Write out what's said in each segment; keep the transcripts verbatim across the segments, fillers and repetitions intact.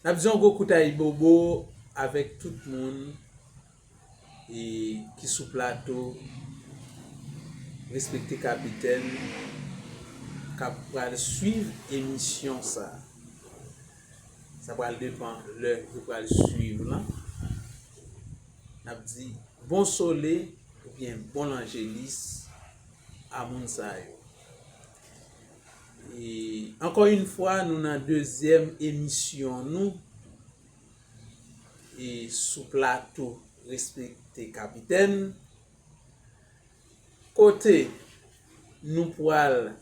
N ap di yon gwo kout ayibobo avèk tout moun e ki sou plato, respekte kapitèn, k ap pral swiv emisyon sa. Sa pral depann lè yo pral swiv lan. N ap di bon sole oubyen bon lanjelis a moun sa yo. E ankò yon fwa, nou nan dezyèm emisyon nou e sou plato, respekte kapitèn, kote nou pral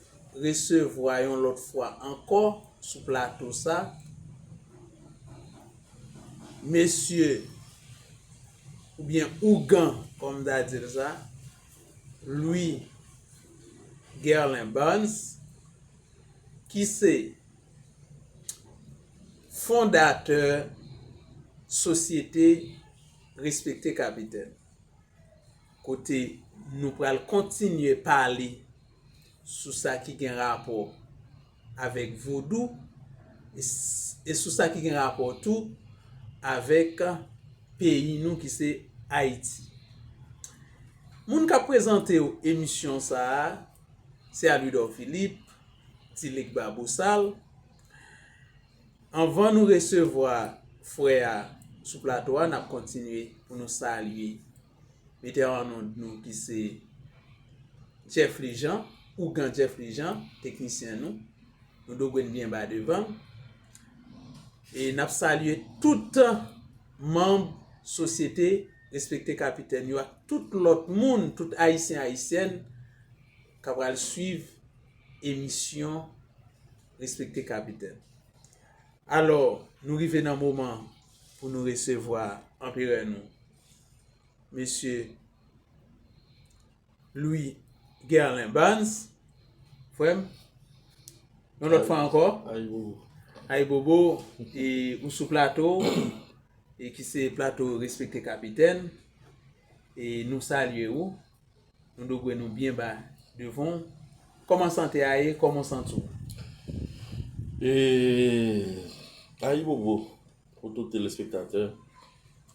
resevwa yon lòt fwa ankò sou plato sa, mesye oubyen ougan, kòm m ta di l sa, Louis Gerlin Barnes, ki se fondatè Sosyete Respekte Kapitèn, kote nou pral kontinye pale sou sa ki gen rapò avèk vodou e s-, e sou sa ki gen rapò tou avèk peyi nou ki se Ayiti. Moun k ap prezante w emisyon sa a, se Alwidò Philippe, Ti Legba Bosal. Anvan nou resevwa frè a sou plato a, n ap kontinye pou nou salye metè an onn nou ki se Jeffrey Jean, ougan Jeffrey Jean, teknisyen nou. Nou dwe n byen ba devan. E n ap salye tout manm Sosyete Respekte Kapitèn yo ak tout lòt moun, tout Ayisyen, Ayisyèn k ap pral swiv emisyon Respekte Kapitèn. Alò, nou rive nan moman pou nou resevwa anperè nou, mesye Louis Gerlin Barnes, frè m, yon lòt fwa ankò. Ayibobo. Ayibobo, e ou sou plato, e ki se plato Respekte Kapitèn, e nou salye ou, nou dwe nou byen ba devan w. Kòman sante a ye, kòman w santi w? E, ayibobo pou tout telespektatè,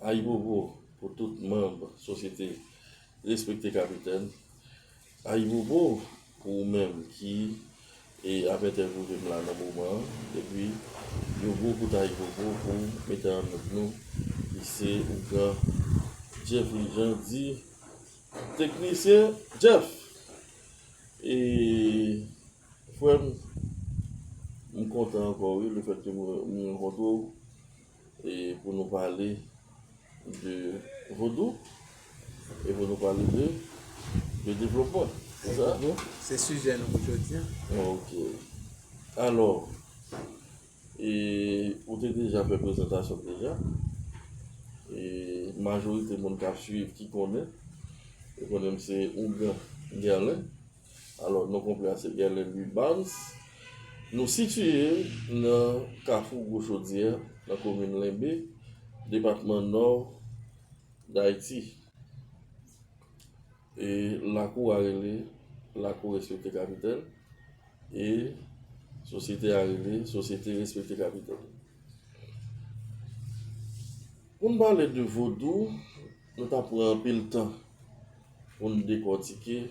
ayibobo pou tout manm Sosyete Respekte Kapitèn, ayibobo pou ou menm ki e, ap entèvyouve m la nan moman an, epi yon gwo kout ayibobo pou metè an onn nou, ki se ougan Jeffrey Jean, di teknisyen Jeff. E, frè m, m kontan ankò, wi, lefètke mwen, mwen rankontre w, e, pou nou pale de vodou, e pou nou pale de, de devlopman. Se sa? Se sijè nou pou jodi a. Ok. Alò, e, ou te deja fè prezantasyon deja. E, majorite moun k ap swiv ki konnen, yo konnen m se ougan Gerlin. Alò, non konplè a se Gerlin Louis Barnes. Nou sitiye nan Kafou Gwo Chodyè, nan komin Lenbe, depatman Nò d Ayiti. E lakou a rele Lakou Respekte Kapitèn, e sosyete a rele Sosyete Respekte Kapitèn. Pou n pale de vodou, nou t ap pran anpil tan pou n dekòtike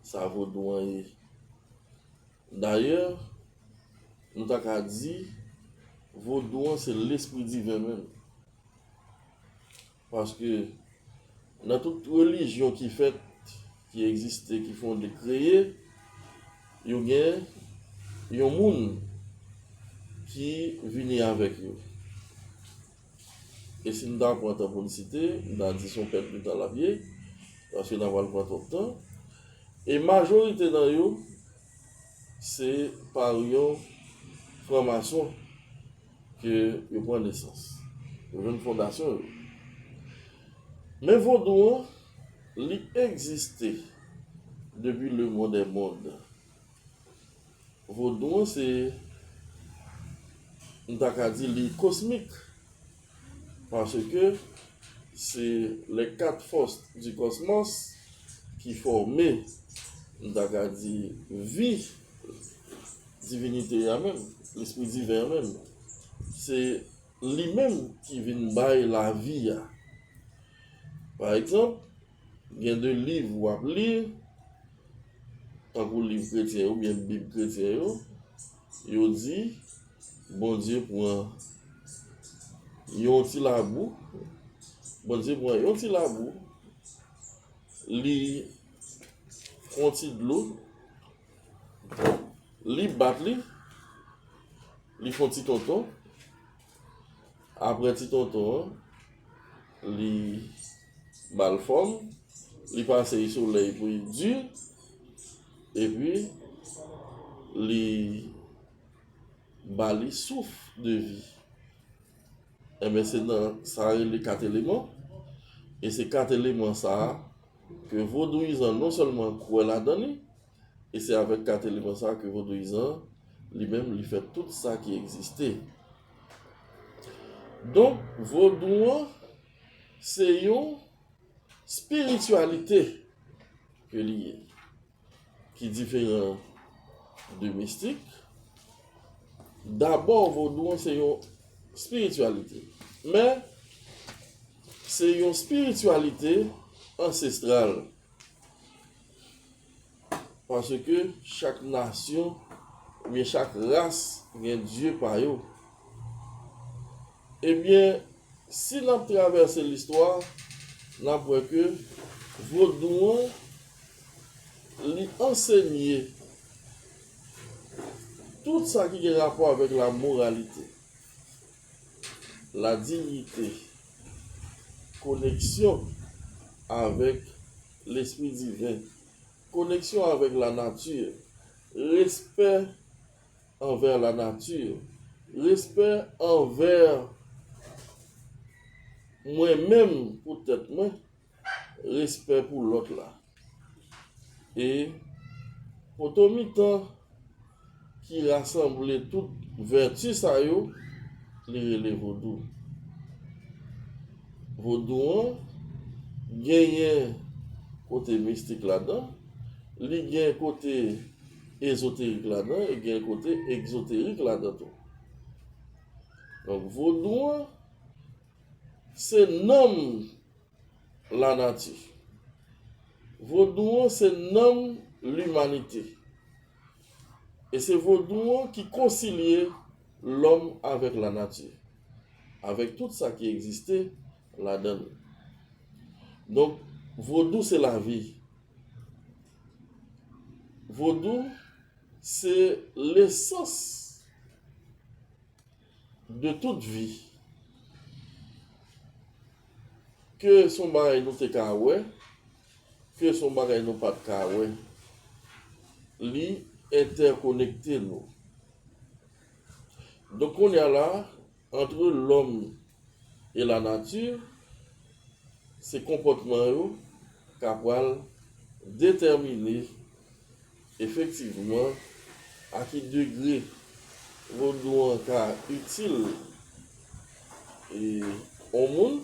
sa vodou an ye. Dayè, nou ta ka di, vodou an se lespri diven menm. Paske nan tout relijyon ki fèt, ki egziste, ki fonde, kreye, yo gen yon moun ki vini avèk yo. E si n ta pran tan pou n site, n ta di se yon pèp de tan l ap ye, paske n ap pral pran twòp tan. E majorite nan yo, se pa yon franmason ke yo pran nesans. Yo jwenn fondasyon yo. Men vodou an, li egziste depi le monde est monde. Vodou an se, m ta ka di li kosmik, paske se les quatre forces du cosmos ki fòme, m ta ka di, vi divinite a menm, lespri diven an menm. Se li menm ki vin bay lavi a. Pa egzanp, gen de liv w ap li, tankou liv kretyen yo, oubyen Bib kretyen yo, yo di, Bondye pran yon ti labou, Bondye pran yon ti labou, li fè yon ti dlo, li bat li, li fè yon ti tonton, apre ti tonton an, li ba l fòm, li pase l solèy pou li di, epi li ba li souf de vi. Enben, se nan sa rele kat eleman. E se kat eleman sa a ke vodouyizan non sèlman kwè ladan li, e se avèk kat eleman sa a ke vodouyizan li menm li fè tout sa ki egziste. Donk, vodou an se yon espirityalite ke li ye, ki diferan de mistik. Dabò, vodou an se yon espirityalite. Men, se yon espirityalite ansestral. Paske chak nasyon, oubyen chak ras, gen dye pa yo. Ebyen, si n ap travèse listwa, n ap wè ke vodou an, li ansenye tout sa ki gen rapò avèk la moralite, la diyite, koneksyon avèk lespri diven, koneksyon avèk lanati, respè anvè lanati, respè anvè mwen menm pou tèt mwen, respè pou lòt la. E potomitan ki rasanble tout vèti sa yo, li rele vodou. Vodou an genyen kote mistik ladan, li gen kote ezoterik ladan, e gen kote egzoterik ladan tou. Donk, vodou an, se nanm lanati. Vodou an, se nanm limanite. E se vodou an ki konsilye lòm avèk lanati, avèk tout sa ki egziste ladan l. Donk, vodou se lavi. Vodou se lesans de tout vi. Ke se yon bagay nou te ka wè, ke se yon bagay nou pa t ka wè, li entèkonekte nou. Donk, kounye a la, entre l'homme et la nature, se konpòtman yo k ap pral detèmine efektivman a ki degre vodou an ka itil, e, yon moun,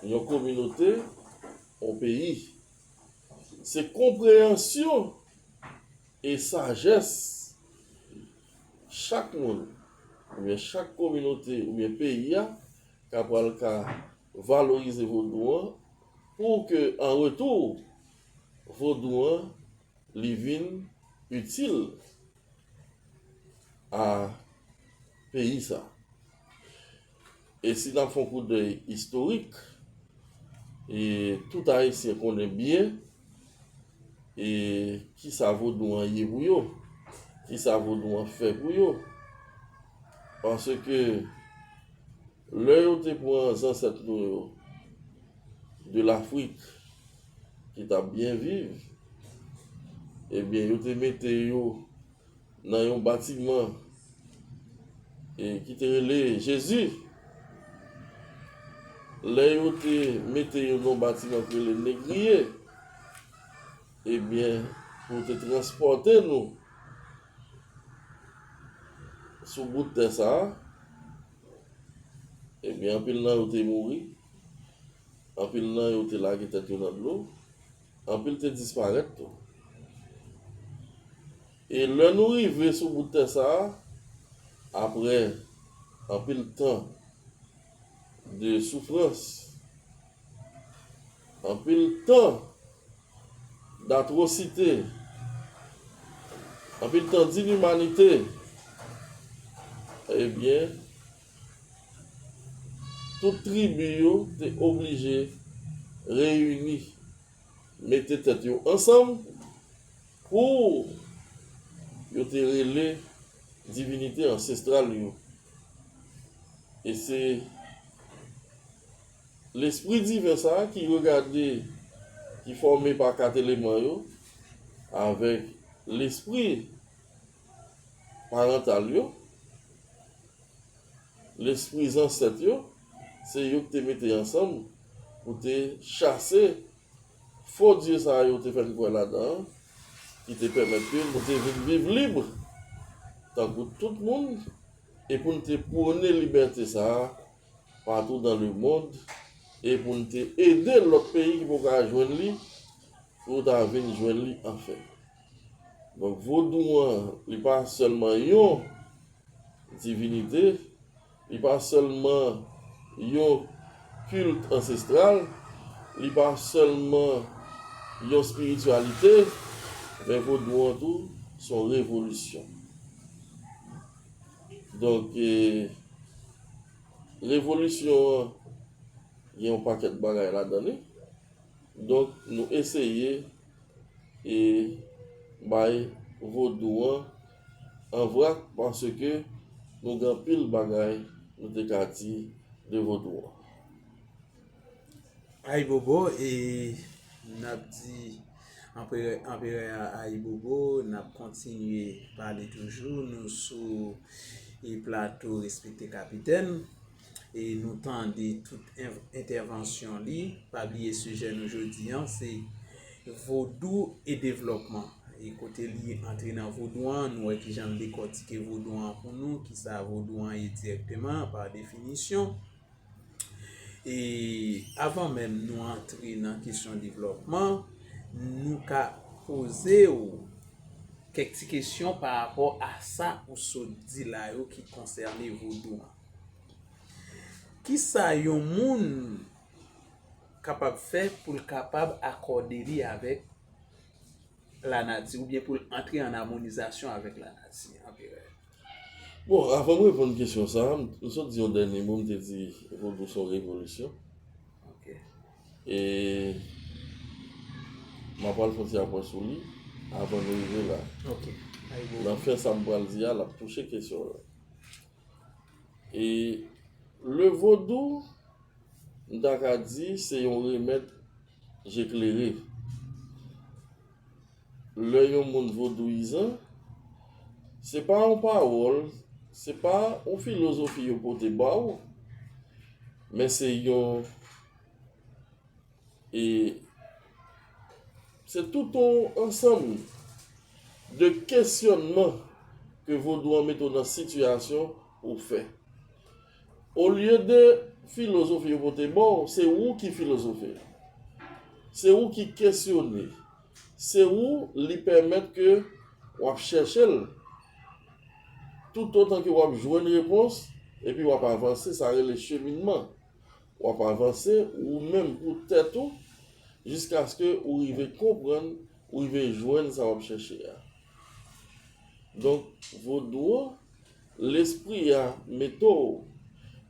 yon kominote, yon peyi. Se konpreyansyon e sajès chak moun, oubyen chak kominote, oubyen peyi a, k ap pral ka valorize vodou an, pou ke, an retou, vodou an, li vin itil a peyi sa. E si n ap fè yon koudèy istorik, e tout Ayisyen konnen byen, e kisa vodou an ye pou yo, kisa vodou an fè pou yo. Paske lè yo te pran zansèt nou yo de Lafrik, ki t ap byen viv, ebyen, yo te mete yo nan yon batiman, e, ki te rele Jezi. Lè yo te mete yo nan yon batiman ki rele Negriye, ebyen, pou te transpòte nou sou bout tè sa a, ebyen, anpil nan yo te mouri, anpil nan yo te lage tèt yo nan dlo, anpil te disparèt tou. E lè nou rive sou bout tè sa a, apre anpil tan de soufrans, anpil tan datwosite, anpil tan dinimanite, ebyen, tout tribi yo te oblije reyini, mete tèt yo ansanm pou yo te rele divinite ansestral yo. E se lespri diven sa a ki regade, ki fòme pa kat eleman yo, avèk lespri parantal yo, lespri zansèt yo, se yo ki te mete ansanm pou te chase fo dye sa a yo te fè n kwè ladan an, ki te pèmèt ke nou te vin viv lib, tankou tout moun, e pou n te pwone libète sa a patou dans le monde, e pou n te ede lòt peyi ki poko ka jwenn li, pou yo ta vin jwenn li anfen. Donk, vodou an, li pa sèlman yon divinite, li pa sèlman yon kilt ansestral, li pa sèlman yon espirityalite, men vodou an tou, se yon revolisyon. Donk, e, revolisyon an, gen yon pakèt bagay ladan li. Donk, nou eseye e bay vodou an an vrak, paske nou gen anpil bagay nou te ka di de vodou an. Ayibobo, e n ap di anperè, anperè a ayibobo, n ap kontinye pale toujou. Nou sou e plato Respekte Kapitèn. E nou tande tout entèvansyon li. Pa bliye sijè nou jodi an, se vodou e devlòpman. E kote li antre nan vodou an, nou wè kijan l dekòtike vodou an pou nou, kisa vodou an ye dirèkteman, pa definisyon. E avan menm nou antre nan kesyon devlòpman, nou ka poze w kèk ti kesyon pa rapò a sa ou sot di la yo ki konsène vodou an. Kisa yon moun kapab fè pou l kapab akòde li avèk lanati oubyen pou l antre an amonizasyon avèk lanati, anperè? Bon, avan m reponn kesyon sa a, m sot di yon dènye mo, m te di vodou se yon revolisyon. E m ap al fè yon ti apwòch sou li avan nou rive la. Nan fen sa m pral di a, l ap touche kesyon w la. E le vodou, m ta ka di, se yon remèd je klere. Lè yon moun vodouyizan, se pa yon pawòl, se pa yon filozofi yo pote ba w, men se yon E se tout yon ansanm de kesyònman ke vodou an mete w nan sitiyasyon pou w fè. Olye de filozofi yo pote ba w, se ou ki filozofe. Se ou ki kesyone. Se ou li pèmèt ke w ap chèche l. Toutotan ke w ap jwenn repons, epi w ap avanse, sa rele cheminman. W ap avanse ou menm pou tèt ou, jiskaske ou rive konprann, ou rive jwenn sa w ap chèche a. Donk, vodou an, lespri a mete w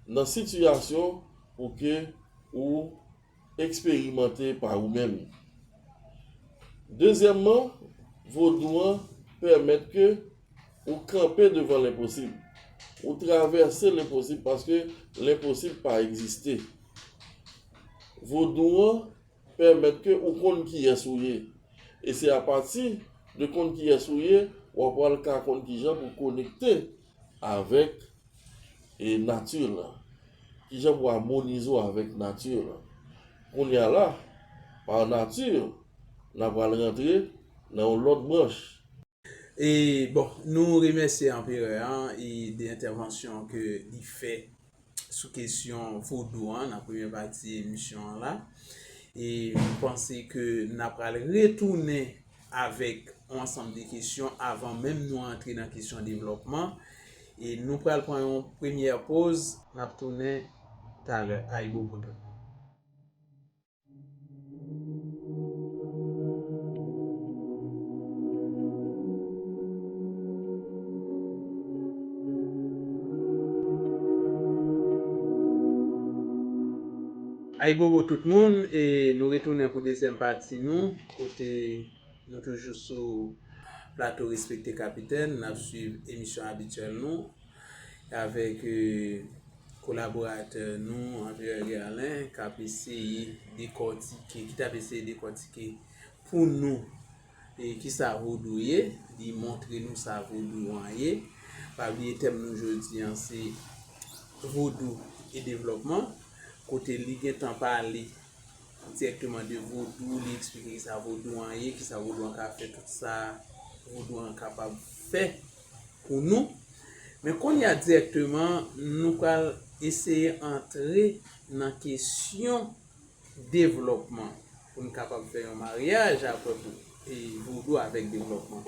nan sitiyasyon pou ke ou eksperimante pa ou menm. Dezyèmman, vodou an pèmèt ke ou kanpe devan lenposib. Ou travèse lenposib paske lenposib pa egziste. Vodou an pèmèt ke ou konn kiyès ou ye. E se apati de konn kiyès ou ye, w ap pral ka konn kijan pou konekte avèk e nati lan. Kijan pou amonize w avèk nati lan. Kounye a la, pa nati, n a pral rantre nan yon lòt branch. E bon, nou remèsye anperè an e de entèvansyon ke li fè sou kesyon vodou an nan premyè pati emisyon an la. E m panse ke n a pral retounen avèk yon ansanm de kesyon avan menm nou antre nan kesyon devlòpman. E nou pral pran yon premyè poz. N ap tounen talè. Ayibobo tout. Ayibobo tout moun, e nou retounen pou dezyèm pati nou, kote nou toujou sou plato Respekte Kapitèn, n ap swiv emisyon abityèl nou avèk, e, kolaboratè nou, Henri Gerlin, k ap eseye dekòtike, ki t ap eseye dekòtike pou nou, e, kisa vodou ye, li montre nou sa vodou an ye. Pa bliye tèm nou jodi an se vodou e devlòpman, kote li gentan pale dirèkteman de vodou, li eksplike kisa vodou an ye, kisa vodou an ka fè, tout sa vodou an kapab fè pou nou. Men kounye a dirèkteman, nou pral eseye antre nan kesyon devlòpman pou n kapab fè yon maryaj apre pou, e, vodou avèk devlòpman.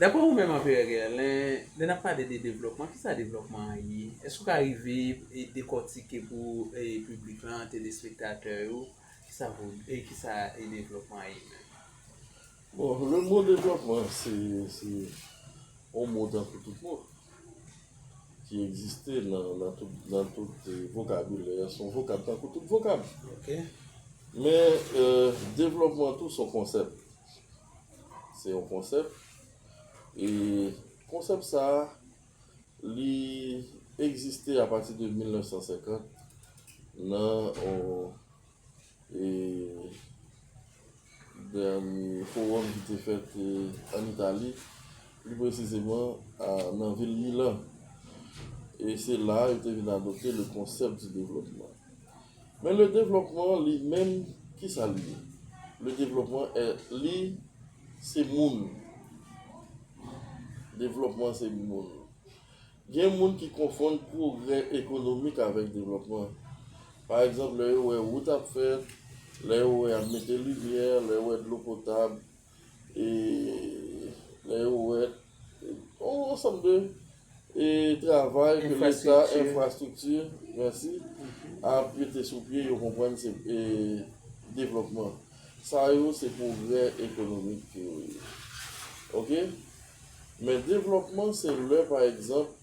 Daprè ou menm, Anperè Gèlen, lè n ap pale de devlòpman, kisa devlòpman an ye? Èske w ka rive, e, dekòtike pou, e, piblik lan, telespektatè yo, kisa vodou, e, kisa, e, devlòpman an ye menm? Bon, le mot devlòpman, se, se yon mo tankou tout mo ki egziste nan, nan tout, nan tout, eh, vokabilè. Se yon vokab tankou tout vokab. Ok. Men, eh, devlòpman tou se yon konsèp. Se yon konsèp. E konsèp sa a, li egziste apati de mil nèf san senkant nan yon e, dènye fowòm ki te fèt, e, ann Itali, pli presizeman a, nan vil Milan. E se la yo te vin adopte le konsèp di devlòpman. Men le devlòpman li menm, kisa l ye? Le devlòpman, e, li, se moun. Devlòpman se moun. Gen moun ki konfonn pwogrè ekonomik avèk devlòpman. Pa egzanp, lè yo wè wout ap fèt, lè yo wè y ap mete limyè, lè yo wè dlo potab, e lè yo wè yon ansanm de e travay ke Leta, Enfrastrikti. Enfrastrikti, mèsi, ap mete sou pye, yo konprann se e devlòpman. Sa yo se pwogrè ekonomik ke yo ye. Oke? Men devlòpman se lè, pa egzanp,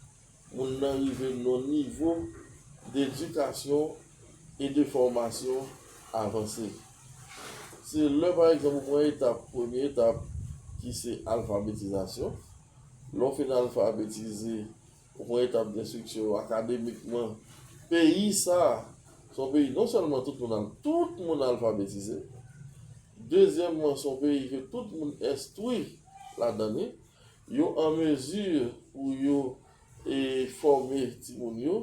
moun nan rive nan yon nivo dedikasyon e de fòmasyon avanse. Se lè, pa egzanp, ou pran etap, premye etap, ki se alfabetizasyon. Lè w fin alfabetize, ou pran etap denstriksyon yo akademikman. Peyi sa a, se yon peyi non sèlman tout moun al-, tout moun alfabetize, dezyèmman, se yon peyi ke tout moun enstwi ladan li, yo an mezi pou yo, e, fòme timoun yo,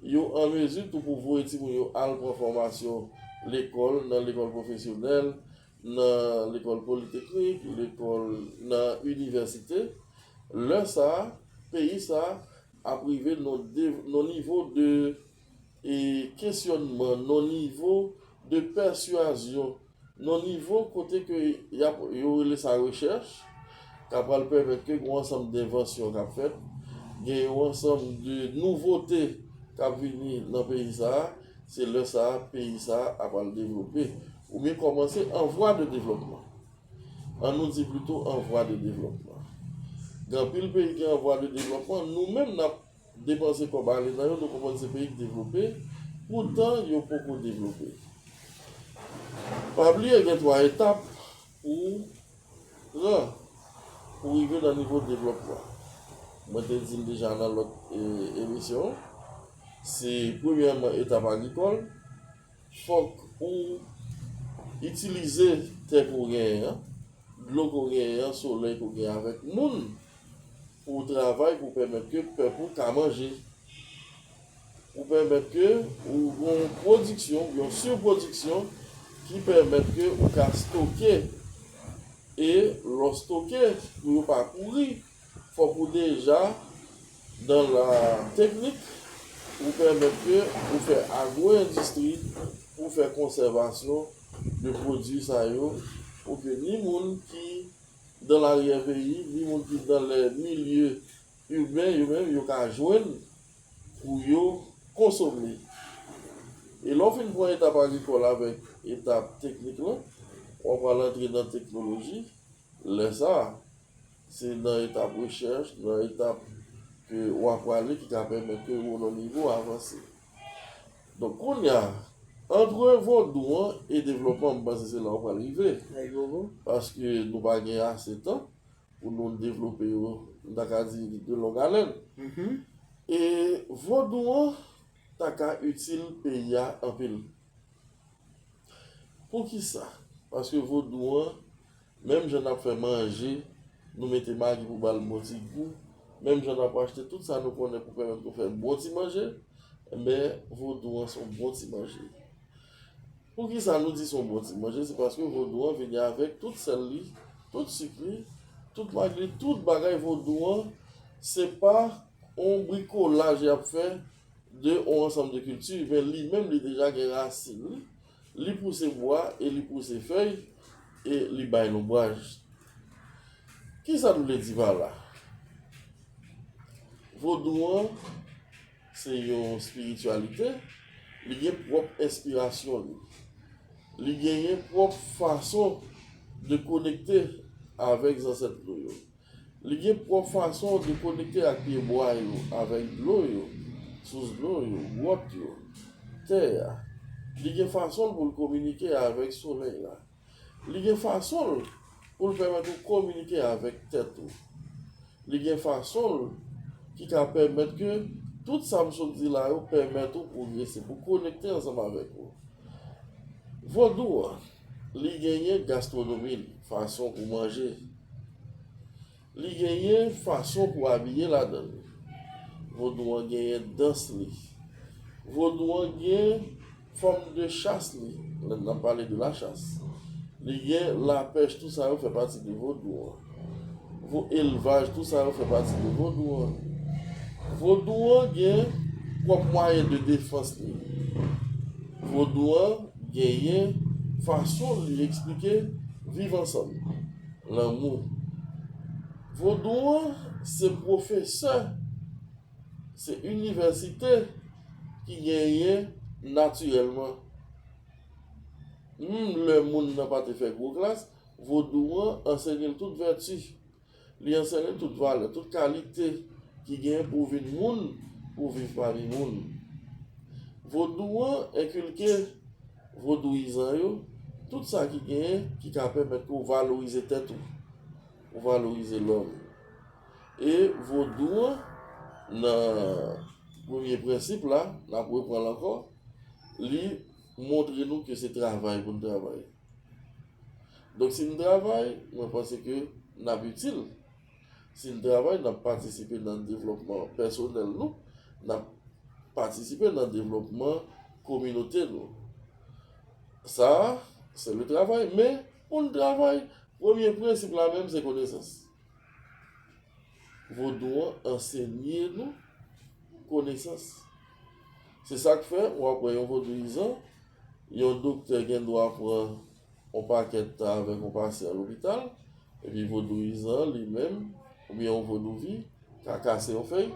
yo an mezi tou pou voye timoun yo al pran fòmasyon lekòl, nan lekòl pwofesyonèl, nan lekòl politeknik, lekòl, nan inivèsite. Lè sa a, peyi sa a ap rive nan de, nan nivo de, e, kesyònman, nan nivo de pèswazyon, nan nivo kote ke y ap, yo rele sa rechèch, k ap pral pèmèt ke gen yon ansanm denvansyon k ap fèt, gen yon ansanm de nouvote k ap vini nan peyi sa a, se lè sa a, peyi sa a ap pral devlope, oubyen kòmanse an vwa de devlòpman. An nou di plito an vwa de devlòpman. Gen anpil peyi ki an vwa de devlòpman, nou menm n ap depanse kòb ale nan yo, nou konprann se peyi k devlope, poutan yo poko devlope. Pa bliye gen twa etap pou pran, pou rive nan nivo devlòpman. Mwen te di l deja nan lòt, e, emisyon, se premyèman etap agrikòl, fòk ou itilize tè ke w genyen an, dlo ke w genyen an, solèy ke w genyen avèk moun pou w travay, pou pèmèt ke pèp ou ka manje. Pou pèmèt ke ou gen yon pwodiksyon, yon sipwodiksyon ki pèmèt ke ou ka stoke. E lè w stoke, pou yo pa pouri, fòk ou deja dans la technique, ou pèmèt ke ou fè agwo-endistri, ou fè konsèvasyon de pwodui sa yo, pou ke ni moun ki dans l'arrière-pays, ni moun ki dans les milieux urbains, yo menm, yo ka jwenn pou yo konsome. Lè w fin pran etap agrikòl avèk etap teknik lan, w ap pral antre nan teknoloji. Lè sa a, se nan etap rechèch, nan etap ke w ap prale ki ka pèmèt ke ou nan nivo avanse. Donk, kounye a, antre vodou an e devlopman, m panse se la w pral rive. Paske nou pa gen ase tan pou nou devlope yo, m ta ka di, de longalèn. E vodou an ta ka itil peyi a anpil. Poukisa? Paske vodou an, menm jan n ap fè manje, nou mete magi pou ba l bon ti gou, menm jan n ap achte tout sa nou konnen pou pèmèt nou fè bon ti manje, men vodou an se yon bon ti manje. Poukisa nou di se yon bon ti manje? Se paske vodou an vini avèk tout sèl li, tout sik li, tout magi li, tout bagay vodou an, se pa yon brikolaj y ap fè de yon ansanm de kilti, men li menm li deja gen rasin li, li pouse bwa e li pouse fèy e li bay lonbraj. Kisa nou vle di pa la? Vodou an se yon espirityalite, li gen pwòp enspirasyon li. Li genyen pwòp fason de konekte avèk zansèt nou yo. Li gen pwòp fason de konekte ak pyebwa yo, avèk dlo yo, sous dlo yo, gwòt yo, tè a. Li gen fason l pou l kominike avèk solèy la. Li gen fason l pou l pèmèt ou kominike avèk tèt ou. Li gen fason l ki ka pèmèt ke tout sa m sot di la yo pèmèt ou pwogrese, pou konekte ansanm avèk ou. Vodou an, li genyen gastwonomi l, fason pou manje. Li genyen fason pou abiye ladan l. Vodou an genyen dans li. Vodou an gen fòm de chas li, lè n ap pale de lachas. Li gen lapèch, tout sa yo fè pati de vodou an. Vo-, elvaj, tout sa yo fè pati de vodou an. Vodou an gen pwòp mwayen de defans li. Vodou an genyen fason li eksplike viv ansanm, lanmou. Vodou an se pwofesè, se inivèsite ki genyen natirèlman. Menm lè moun nan pa te fè gwo klas, vodou an ansenye l tout vèti. Li ansenye l tout valè, tout kalite ki genyen pou w vin moun, pou w viv pami moun. Vodou an enkilke vodouyizan yo tout sa ki genyen ki ka pèmèt ke w valorize tèt ou, ou valorize lòm. E vodou an, nan premye prensip la, n ap repran l ankò, li montre nou ke se travay pou n travay. Donk, si n travay, mwen panse ke n ap itil. Si n travay, n ap patisipe nan devlòpman pèsonèl nou, n ap patisipe nan devlòpman kominote nou. Sa a, se le travay. Men, pou n travay, premye prensip la menm, se konesans. Vodou an ansenye nou konesans. Se sa k fè, w ap wè yon vodouyizan, yon doktè gen dwa pran yon pakèt avèk yon pasyan lopital, epi vodouyizan li menm, oubyen yon vodouvi, ka kase yon fèy.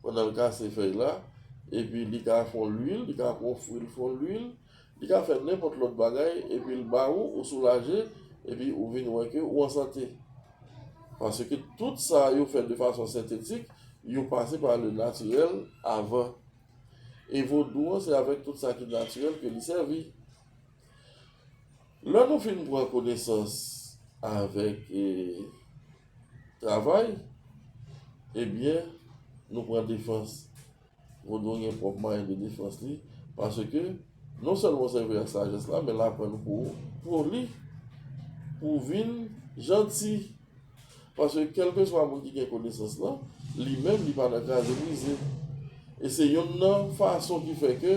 Pandan l kase fèy la, epi li ka fè yon lwil, li ka pran yon fwi, l fè yon lwil, li ka fè nenpòt lòt bagay, epi l ba ou, ou soulaje, epi ou vin wè ke ou an sante. Paske tout sa yo fèt de fason sentetik, yo pase pa le natirèl avan. E vodou an, se avèk tout sa ki natirèl ke li sèvi. Lè nou fin pran konesans avèk, e, travay, ebyen, nou pran defans. Vodou an gen pwòp mwayen de defans li, paske non sèlman w sèvi ak sajès la, men l aprann ou pou w poli, pou w vin janti. Paske kèlkeswa moun ki gen konesans lan, li menm, li pa nan kraze brize. E se yonn nan fason ki fè ke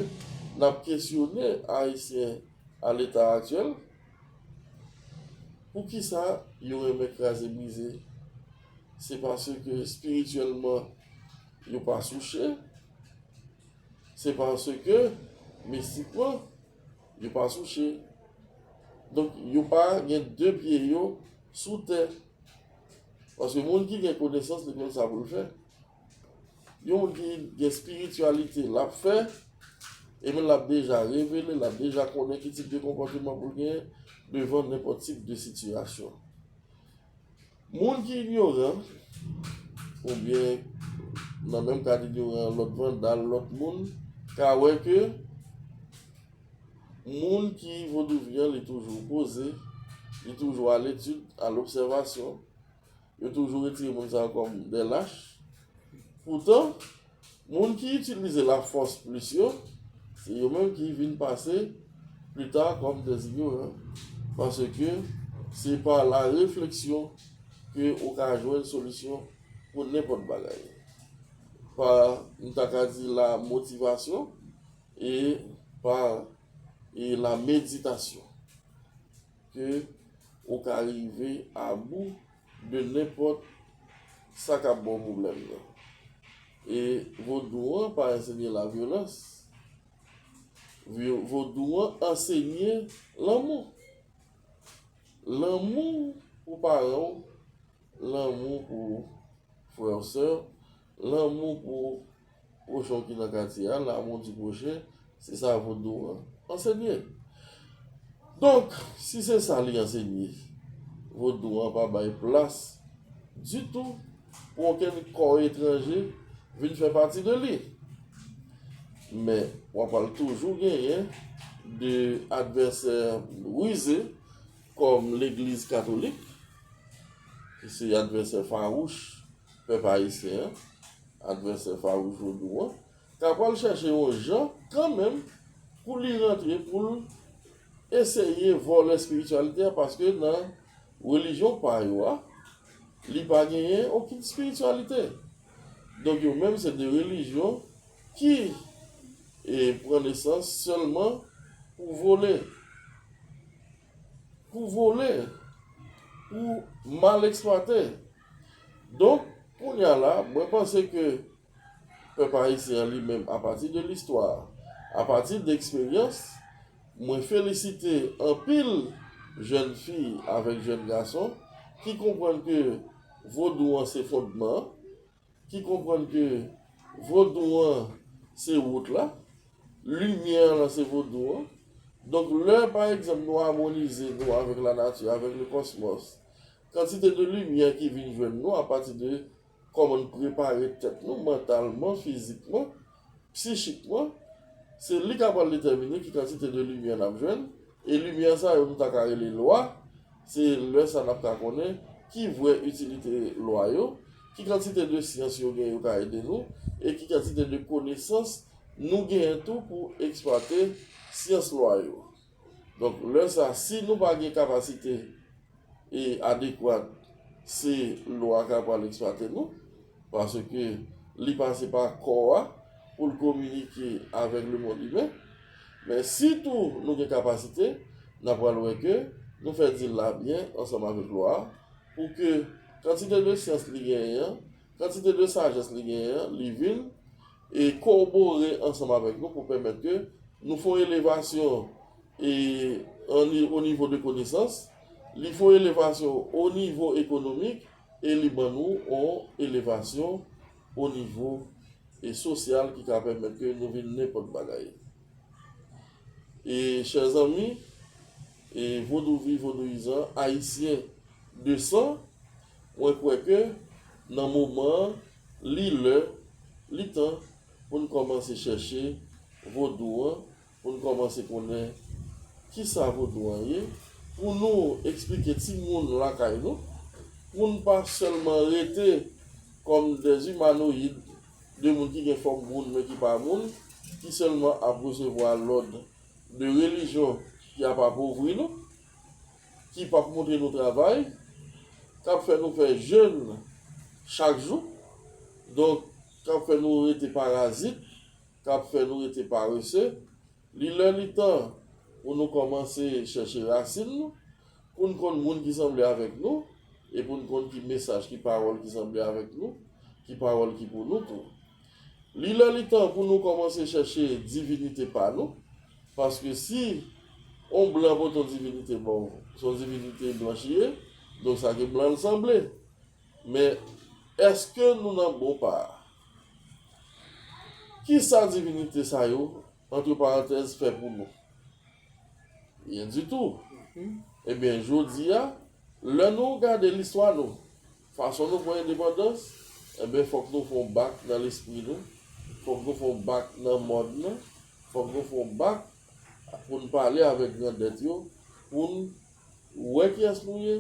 n ap kesyone Ayisyen a leta aktyèl, poukisa yo renmen kraze brize? Se paske espirityèlman, yo pa souche. Se paske mistikman, yo pa souche. Donk, yo pa gen de pye yo sou tè. Paske moun ki gen konesans, li konn sa pou l fè. Yon moun ki gen espirityalite, l ap fè, ebyen l ap deja revele, l ap deja konnen ki tip de konpòteman pou l genyen devan nenpòt tip de sitiyasyon. Moun ki inyoran, oubyen nan menm kad inyoran, lòt vandal, lòt moun, ka wè ke moun ki vodouvi an, li toujou poze, li toujou a letid, a lobsèvasyon, yo toujou retire moun sa yo kòm de lach. Poutan, moun ki itilize lafòs plis yo, se yo menm ki vin pase pli ta kòm de inyoran. Paske se pa la refleksyon ke ou ka jwenn solisyon pou nenpòt bagay. Pa, m ta ka di la motivasyon e pa, e la meditasyon ke ou ka rive a bou de nenpòt sa k ap ba w pwoblèm nan. E vodou an pa ansenye lavyolans. Vyo-, vodou an ansenye lanmou. Lanmou pou paran w, lanmou pou frè w, sè w, lanmou pou pwochen w ki nan katye a, l'amour du prochain, se sa vodou an ansenye. Donk, si se sa li ansenye, vodou an pa bay plas ditou pou okenn kò etranje vin fè pati de li. Men, w ap al toujou genyen de advèsè rize, kòm legliz katolik, ki se advèsè fawouch pèp ayisyen an, advèsè fawouch vodou an, ka pral chèche yon jan kanmenm pou li rantre, pou l eseye vòlè espirityalite a, paske nan relijyon pa yo a, li pa genyen okenn espirityalite. Donk, yo menm se de relijyon ki, e, pran nesans sèlman pou vole. Pou vole, pou mal eksplwate. Donk, kounye a la, mwen panse ke pèp ayisyen an li menm, apati de listwa, apati de eksperyans, mwen felisite anpil jèn fi avèk jèn gason ki konprann ke vodou an se fondman an, ki konprann ke vodou an se wout la, limyè lan se vodou an. Donk, lè, pa egzanp, nou amonize nou avèk lanati, avèk le kòsmòs, kantite de limyè ki vin jwenn nou apati de kòman n prepare tèt nou mantalman, fizikman, psichikman, se li k ap pral detèmine ki kantite de limyè n ap jwenn, e limyè sa yo nou ta ka rele lwa, se lè sa n ap ka konnen ki vrè itilite lwa yo, ki kantite de syans yo gen yo ka ede nou, e ki kantite de konesans nou genyen tou pou eksplwate syans lwa yo. Donk, lè sa, si nou pa gen kapasite e adekwat, se lwa k ap pral eksplwate nou, paske li pase pa kò a pou l kominike avèk lemonn imen. Men si tou nou gen kapasite, n ap pral wè ke nou fè dil la byen ansanm avèk lwa a, pou ke kantite de syans li genyen an, kantite de sajès li genyen an, li vin e kowobore ansanm avèk nou pou pèmèt ke nou fè yon elevasyon e an ni-, o nivo de konesans, li fè yon elevasyon o nivo ekonomik, e li ban nou yon elevasyon o nivo e sosyal ki ka pèmèt ke nou vin nenpòt bagay. E, chè zanmi, e vodouvi, vodouyizan, ayisyen de san, mwen kwè ke nan moman an, li lè, li tan pou n kòmanse chèche vodou an, pou n kòmanse konnen kisa vodou an ye, pou nou eksplike timoun lakay nou, pou n pa sèlman rete kòm dè imanoyid, de moun ki gen fòm moun men ki pa moun, ki sèlman ap resevwa lòd de relijyon ki ap apovri nou, ki p ap montre nou travay, k ap fè nou fè jèn chak jou, donk, k ap fè nou rete parazit, k ap fè nou rete parese. Li lè li tan pou nou kòmanse chèche rasin nou, pou n konn moun ki sanble avèk nou, e pou n konn ki mesaj, ki pawòl ki sanble avèk nou, ki pawòl ki pou nou tou. Li lè li tan pou nou kòmanse chèche divinite pa nou, paske si yon blan pote yon divinite ba w, se yon divinite blanch li ye, donk sa ke blan l sanble. Men, èske nou nan bon pa a? Kisa divinite sa yo antre parantèz, fè pou nou. Rien du tout. Ebyen, jodi a, lè nou gade listwa nou, fason nou pran endepandans, ebyen, fòk nou fè yon bak nan lespri nou, fòk nou fè yon bak nan mòn nan, fòk nou fè yon bak pou n pale avèk grandèt yo, pou n wè kiyès nou ye,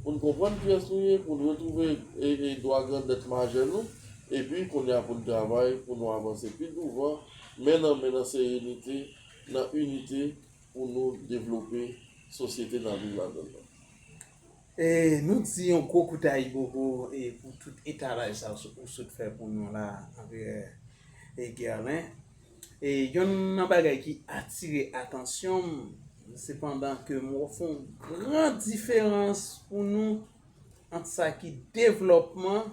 pou n konprann kiyès nou ye, pou n retwouve e, e dwa grandèt majè nou, epi kounye a pou n travay, pou nou avanse pi douvan, men nan men, nan serenite, nan inite, pou nou devlope sosyete n ap viv ladan l lan. E nou di yon gwo kout ayibobo e pou tout etalaj sa ou sot fè pou nou la, Anperè e Guerlain. E yonn nan bagay ki atire atansyon m, sepandan ke m wè fè yon gran diferans pou nou ant sa ki devlòpman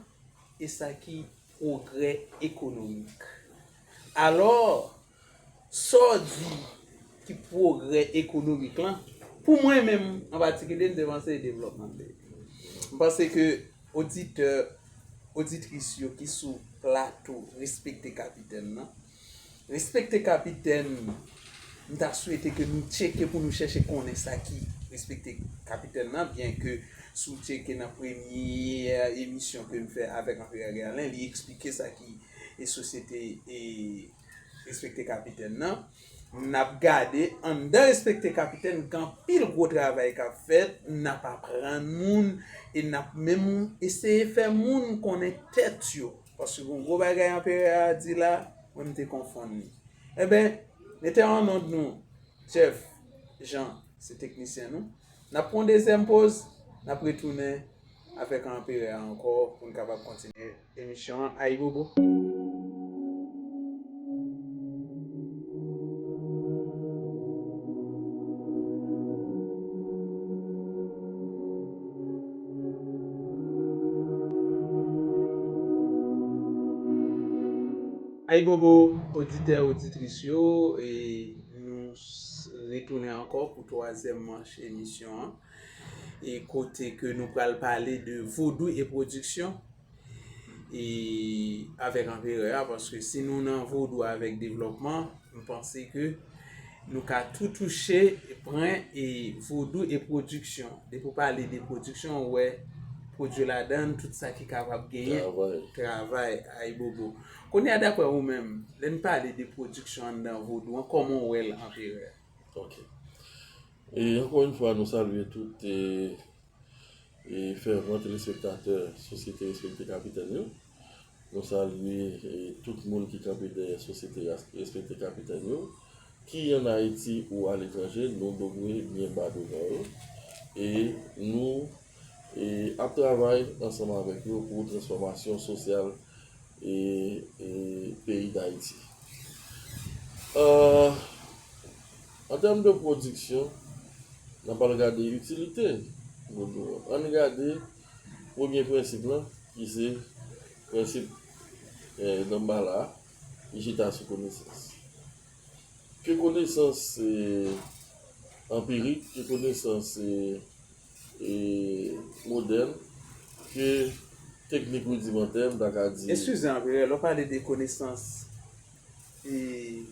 e sa ki pwogrè ekonomik. Alò, sa w di ki pwogrè ekonomik lan, pou mwen menm, an patikilye, m te panse e devlòpman l te ye. M panse ke oditè, oditris yo ki sou plato Respekte Kapitèn nan, Respekte Kapitèn, m ta swete ke nou tcheke pou nou chèche konnen sa ki Respekte Kapitèn nan, byen ke si w tcheke nan premye emisyon ke m fè avèk Anperè Guerlain, li eksplike sa ki e sosyete e Respekte Kapitèn nan. N ap gade anndan Respekte Kapitèn, gen anpil gwo travay k ap fèt, n ap aprann moun e n ap menm eseye fè moun konnen tèt yo. Paske gen yon gwo bagay Anperè a di la, mwen m te konfonn li. Enben, mete an nòt nou, Jeff, Jean, se teknisyen nou. N ap pran yon dezyèm poz, n ap retounen avèk Anperè a ankò pou n kapab kontinye emisyon an. Ayibobo! Ayibobo, oditè, oditris yo, e nou s- retounen ankò pou twazyèm manch emisyon an. E kote ke nou pral pale de vodou e pwodiksyon. E avèk Anperè a, paske si nou nan vodou avèk devlòpman, m panse ke nou ka tou touche pwen e vodou e pwodiksyon. Depi w pale de pwodiksyon, ou wè pwodui ladan l, tout sa ki kapab genyen. Travay. Travay, ayibobo. Kounye a, daprè ou menm, lè n pale de pwodiksyon anndan vodou an, kòman w wè l, Anperè? Ok. E ankò yon fwa, nou salye tout e, e fèvan telespektatè Sosyete Respekte Kapitèn yo. Nou salye e tout moun ki kanpe dèyè Sosyete Ras- Respekte Kapitèn yo, ki ann Ayiti ou aletranje, nou dwe byen ba devan yo. E nou e ap travay ansanm avèk yo pou transfòmasyon sosyal e, e peyi Dayiti. Euh, an tèm de pwodiksyon, n ap al gade itilite vodou an. Ann gade premye prensip lan, ki se prensip eh, Danmbala, ki chita sou konesans. Ke konesans eh, anpirik, ke konesans eh, e modèn ke teknik ridimantè, m ta ka di. Eskize m, Anperè, lè w pale de konesans e,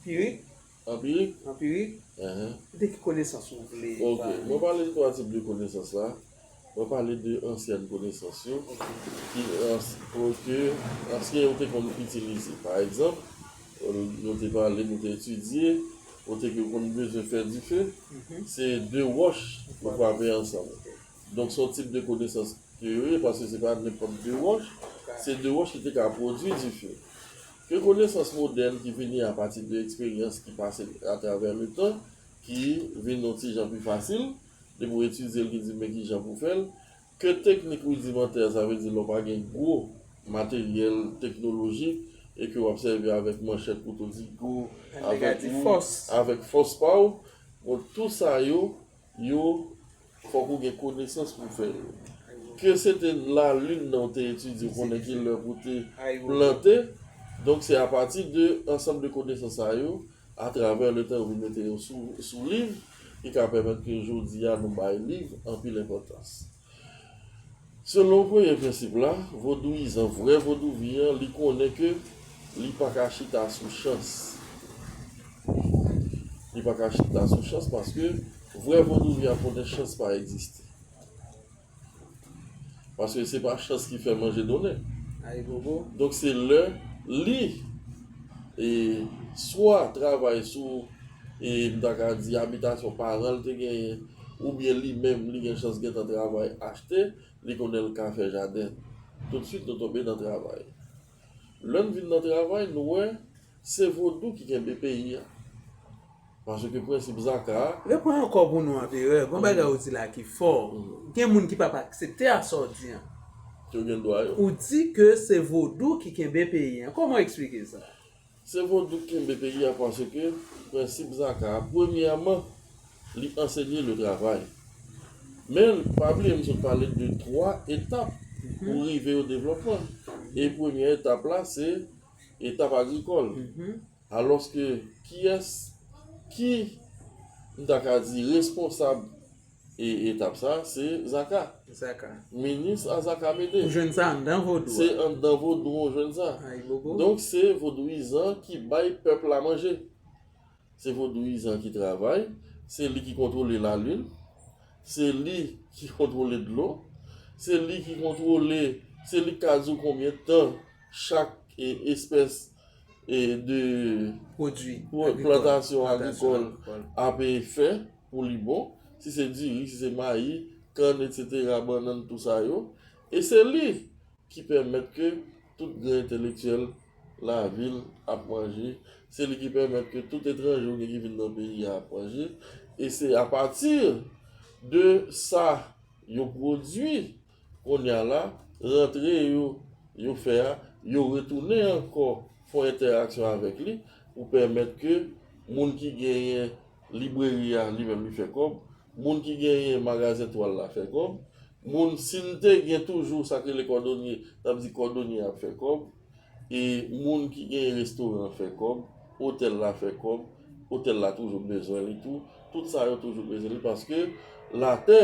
pirik, Anpirik? Anpirik, Enhen. De ki konesans ou vle Ok, pale? Mwen pale de twa tip de konesans la. Mwen pale de ansyèn konesans yo, Ok. ki ans- pou ke ansyen yo te konn itilize. Pa egzanp, nou te pale, nou te etidye, kote ke w konn bezwen fè dife, Mhm. se de wòch pou frape ansanm. Ok. Donk, se yon tip de konesans ke yo ye, paske se pa nenpòt de wòch, Ok. se de wòch ki te ka pwodui dife. Ke konesans modèn ki vini apati de eksperyans ki pase atravè letan, ki vin yon ti jan pi fasil, depi w etidye l, ki di men ki jan pou fè l, ke teknik ridimantè, sa vle di lè w pa gen gwo materyèl teknolojik e ke w ap sèvi avèk manchèt, kouto, digo, An te ka avèk di wou, fòs. avèk fòs pa w. Bon, tou sa yo, yo, fòk ou gen konesans pou fè yo. Ke se te lalin nan w te etidye, ou konnen ki lè pou te Ayibobo. plante. Donk, se apati de ansanm de konesans sa yo, atravè letan, yo vin mete yo sou, sou liv, ki ka pèmèt ke jodi a, nou bay liv anpil enpòtans. Selon premye prensip la, vodouyizan, vrè vodouvi an, li konnen ke li pa ka chita sou chans. Li pa ka chita sou chans paske vrè vodouyizan ap konnen chans pa egziste. Paske se pa chans ki fè manje donnen. Donk se lè li e swa travay sou e m ta ka di abitasyon paran l te genyen oubyen li menm li gen chans gentan travay achte, li konnen l ka fè jaden. Toutswit nou tonbe nan travay. Lè n vin nan travay, nou wè se vodou ki kenbe peyi a. Paske prensip zaka a. Reprann ankò pou nou, Anperè. Gon bagay ou di la ki fò. Gen moun ki p ap aksepte a sa w di an. Yo gen dwa yo. Ou di ke se vodou ki kenbe peyi an. Kòman w eksplike sa? Se vodou ki kenbe peyi a paske prensip zaka a, premyèman, li ansenye le travay. Men, pa bliye, m sot pale de twa etap pou rive o devlòpman. E premyè etap la, se etap agrikòl. Alòske, kiyès ki, m ta ka di, responsab e etap sa, se Zaka. Zaka. Minis a Zaka Mede. Ou jwenn sa anndan vodou a. Se anndan vodou ou jwenn sa. Ay, bobo. Donk, se vodouyizan ki bay pèp la manje. Se vodouyizan ki travay, se li ki kontwole lalin, se li ki kontwole dlo, se li ki kontwole, se li k ka di w konbyen tan chak e, espès e, de pwodui pwa- agrikòl, plantasyon plantasyon agrikòl agrikòl. Ap e fè pou li bon, si se diri, si se mayi, kann, etsetera, bannann, tou sa yo. E se li ki pèmèt ke tout gran entelektyèl lavil ap manje, se li ki pèmèt ke tout etranje ou gen ki vin nan peyi a ap manje, e se apati de sa yo pwodui kounye a la, rantre yo, yo fè a, yo retounen ankò fè yon entèraksyon avèk li pou pèmèt ke moun ki genyen libreri a, li menm li fè kòb, moun ki genyen magazen twal la fè kòb, moun, si n te gen toujou sa k rele kòdonye, n ap di kòdonye ap fè kòb, e moun ki genyen restoran fè kòb, otèl la fè kòb, otèl la toujou bezwen li tou, tout sa yo toujou bezwen li paske latè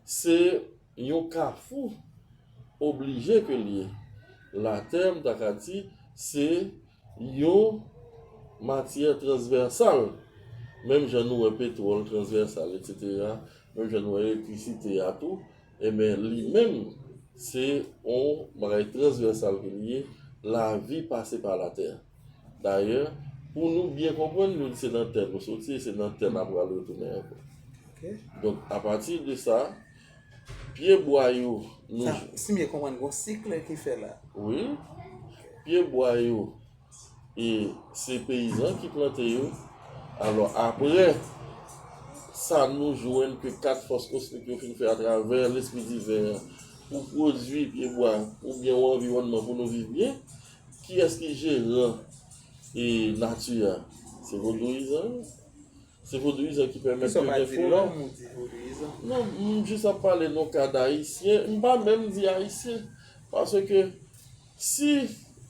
se yon kafou oblije ke l ye. Latè, m ta ka di, se yon matyè transvèsal. Menm jan nou wè petwòl transvèsal, etsetera, menm jan nou wè elektrisite a tou, ebyen, li menm, se yon bagay transvèsal ke li ye. Lavi pase pa latè. Dayè, pou nou byen konprann, nou di se nan tè nou soti e se nan tè n ap pral retounen ankò. Ok. Donk, apati de sa, pyebwa yo, nou Sa, si m byen konprann, gon sik ki fè la. Wi. Pyebwa yo, e se peyizan ki plante yo. Alò, apre sa, nou jwenn ke kat fòs kosmik yo fin fè atravè lespri diven an pou pwodui pyebwa oubyen yon anviwònman pou nou viv byen. Kiyès ki jeran e nati a? Se vodouyizan yo. Se vodouyizan ki pèmèt Kisa w yo pa gen di fon. Lòm, ou di vodouyizan? Non, m jis ap pale nan kad ayisyen. M pa menm di ayisyen. Paske si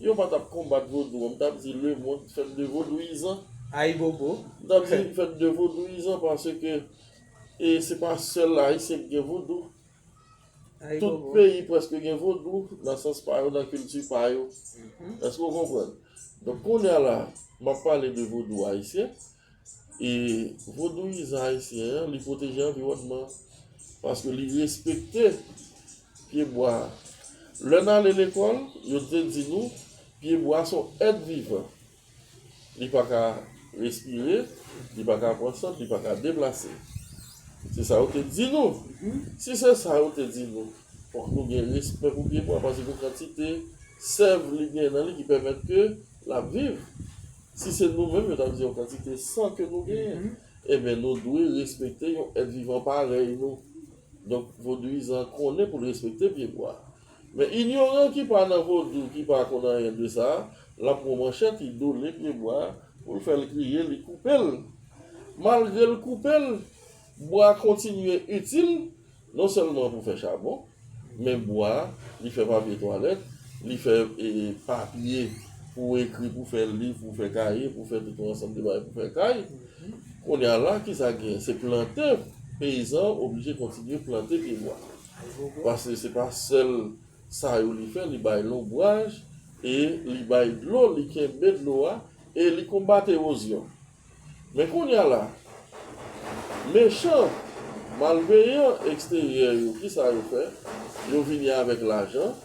yo pa t ap konbat vodou an, m t ap di lemonn fèt de vodouyizan. Ayibobo. M t ap di fèt de vodouyizan paske e se pa sèl ayisyen ki gen vodou. Tout peyi prèske gen vodou nan sans pa yo, nan kilti pa yo. Èske w konprann? Donk, kounye a la, m ap pale de vodou ayisyen. E vodouyizan ayisyen an, li pwoteje anviwònman. Paske li respekte pyebwa a. Lè n ale lekòl, yo te di nou, pyebwa se yon èt vivan. Li pa ka respire, li pa ka pran sant, li pa ka deplase. Se sa yo te di nou. Si se sa yo te di nou, fòk nou gen respè pou pyebwa, paske gen kantite sèv li gen nan li ki pèmèt ke l ap viv. Si se nou menm, yo t ap di yon kantite san ke nou genyen. Ebyen, nou dwe respekte yon èt vivan parèy nou. Donk, vodouyizan konnen pou l respekte pyebwa. Men inyoran ki pa nan vodou, ki pa konn anyen de sa, l ap pran manchèt, li dole pyebwa a pou l fè l kriye, li koupe l. Malgre l koupe l, bwa a kontinye itil, non sèlman pou fè chabon, men bwa a, li fè papye twalèt, li fè e, papye pou ekri, pou fè liv, pou fè kaye, pou fè tout yon ansanm de bagay pou fè kay. Kounye a la, kisa k genyen? Se plante, peyizan an oblije kontinye plante pyebwa. Paske se pa sèl sa yo li fè, li bay lonbraj e li bay dlo, li kenbe dlo a, e li konbat ewozyon. Men kounye a la, mechan, malveyan eksteryè yo, kisa yo fè? Yo vini avèk lajan,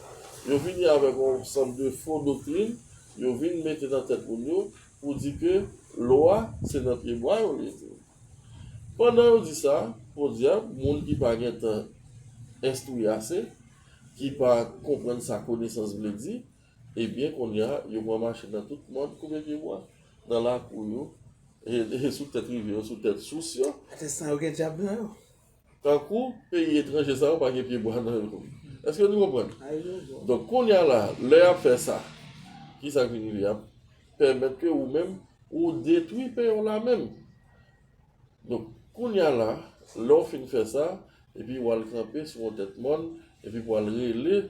yo vini avèk yon sanm de fo doktrin, yo vin mete nan tèt moun yo pou di ke lò a se nan pyebwa yo li ye. Pandan yo di sa, podyab, moun ki pa gentan enstwi ase, ki pa konprann sa konesans vle di, ebyen, kounye a, yo pran machin nan tout mòn, koupe pyebwa nan lakou yo, e, e sou tèt rivyè yo, sou tèt sous yo. Atè san yo gen dyab nan yo. Tankou peyi etranje sa yo pa gen pyebwa nan yo. Èske nou konprann? Donk, kounye a la, lè y ap fè sa, kisa k vin rive? Y ap pèmèt ke ou menm, ou detwi pè w la menm. Donk, kounye a la, lè w fin fè sa, epi w al kanpe sou yon tèt mòn, epi pou al rele,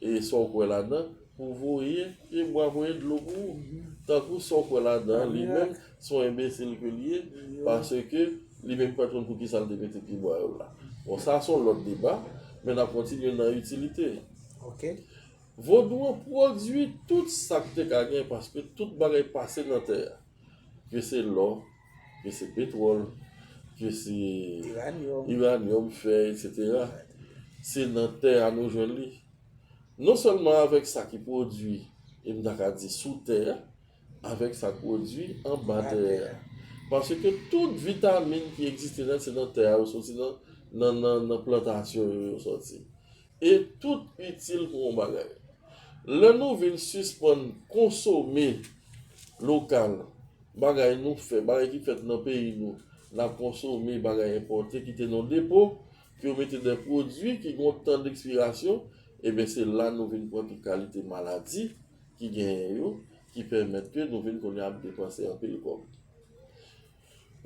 e sa w kwè ladan, pou voye pyebwa, voye dlo pou ou. Tankou sa w kwè ladan, li menm, se yon enbesil ke li ye, paske li menm pa t konn poukisa l te mete pyebwa yo la. Bon, sa se yon lòt deba, men n ap kontinye nan itilite. Vodou an pwodui tout sa k te ka gen, paske tout bagay pase nan tè a. Ke se lò, ke se petwòl, ke se iranyòm, fè, etsetera. Se nan tè a nou jwenn li. Non sèlman avèk sa ki pwodui, e m ta ka di sou tè a, avèk sa k pwodui anba tè a. Paske tout vitamin ki egziste nan, se nan tè a yo soti, nan, nan, nan, nan plantasyon yo, yo soti. E tout itil pou yon bagay. Lè nou vin sispann konsome lokal, bagay nou fè, bagay ki fèt nan peyi nou, n ap konsome bagay enpòte, kite nan depo, ke yo mete de pwodui ki gen yon tan dekspirasyon, ebyen se la nou vin pran tout kalite maladi ki genyen yo, ki pèmèt ke nou vin kounye a ap depanse anpil kòb.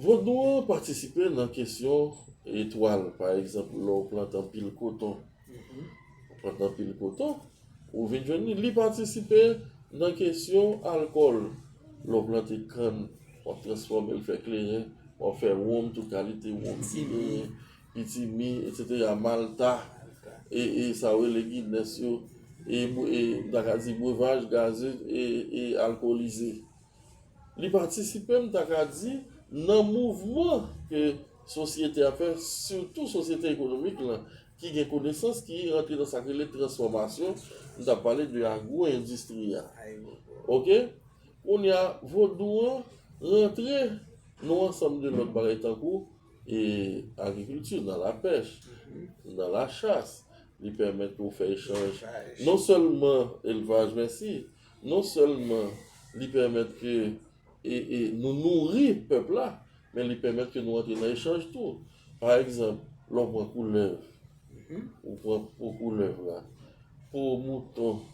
Vodou an patisipe nan kesyon etwal, pa egzanp, lè w plante anpil koton, ou plante anpil koton, ou vin jwenn li. Li patisipe nan kesyon alkòl. Lè w plante kann, w ap transfòme l, fè kleren, w ap fè wonm, tout kalite wonm ki genyen, pitimi, etsetera, malta, e, e sa yo rele Guinness yo, e, e, m ta ka di brevaj gaze e, e alkolize. Li patisipe, m ta ka di, nan mouvman ke sosyete a fè, sitou sosyete ekonomik lan, ki gen konesans, ki rantre nan sa k rele transfòmasyon, m t ap pale de agwo-endistri a. Oke? Kounye a, vodou an rantre nan ansanm de lòt bagay tankou, e, agrikilti, nan lapèch, nan lachas, li pèmèt pou fè echanj. Non sèlman elvaj, mèsi, non sèlman li pèmèt ke, e, e, nou nouri pèp la, men li pèmèt ke nou antre nan echanj tou. Pa egzanp, lè w pran koulèv, ou pran po koulèv la, po mouton,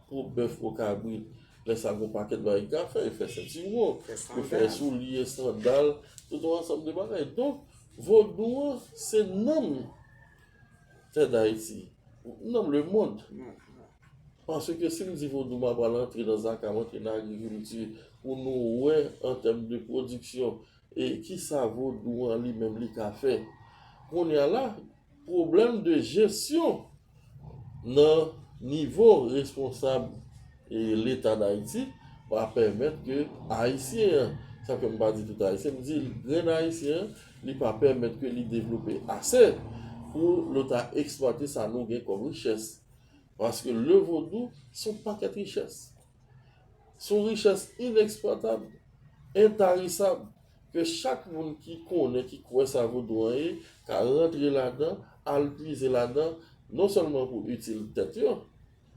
po bèf, po kabrit, lè sa gon pakèt bagay ki ka fè, yo fè sentiwon, yo fè soulye, sandal, tout yon ansanm de bagay. Donk, vodou an, se nanm tè Dayiti, nanm lemonn. Paske si m di vodou, m ap pral antre nan zaka, m antre nan agrikilti, pou nou wè an tèm de pwodiksyon, e kisa vodou an li menm li ka fè. Kounye a la, pwoblèm de jesyon nan nivo responsab e Leta Dayiti pa pèmèt ke Ayisyen an, sa fè m pa di tout Ayisyen, m di grenn Ayisyen an, li pa pèmèt ke li devlope ase pou l ta eksplwate sa nou gen kòm richès. Paske le vodou se yon pakèt richès. Se yon richès ineksplwatab, entarisab, ke chak moun ki konnen, ki kwè sa vodou an ye, ka rantre ladan, al pwize ladan, non sèlman pou itil tèt yo,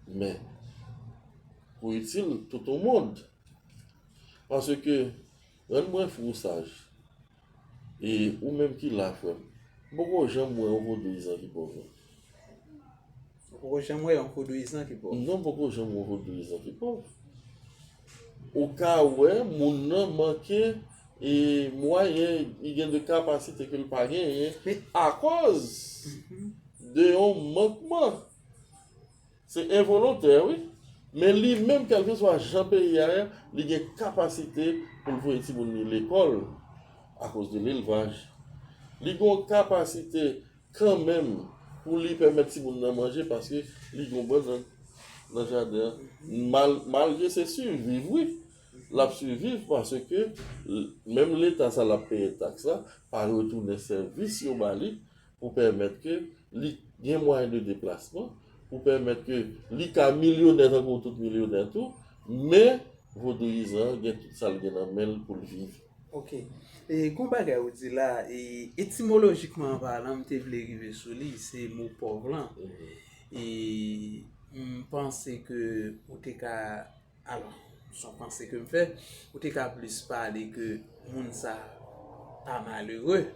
men pou itil tout yon mond. Paske, rann mwen fou saj, e ou menm ki la, frè m, m poko janm wè yon vodouyizan ki pòv, non. Ou poko janm wè yon vodouyizan ki pòv? Non, m poko janm wè yon vodouyizan ki pòv. Ou ka wè moun nan manke, e, mwayen, li gen de kapasite ke l pa genyen, men akoz de yon mankman. Se envolontè, wi. Men li menm, kèlkeswa jan peyi a ye, li gen kapasite pou l voye timoun li lekòl akoz de lelvaj. Li gen yon kapasite kanmenm pou li pèmèt timoun nan manje paske li gen yon bannann nan jaden an. Mal-, malgre se siviv, wi. L ap siviv paske l- menm Leta sa l ap peye taks la, pa retounen sèvis yo ba li pou pèmèt ke li gen mwayen de deplasman, pou pèmèt ke li ka milyonè tankou tout milyonè tou, men vodouyizan an gen tout sa l gen nan men l pou l viv. Ok. E gon bagay ou di la, e etimolojikman palan, m te vle rive sou li, se mo pòv lan. E m panse ke ou te ka, alò, se yon panse ke m fè, ou te ka plis pale ke moun sa pa malere,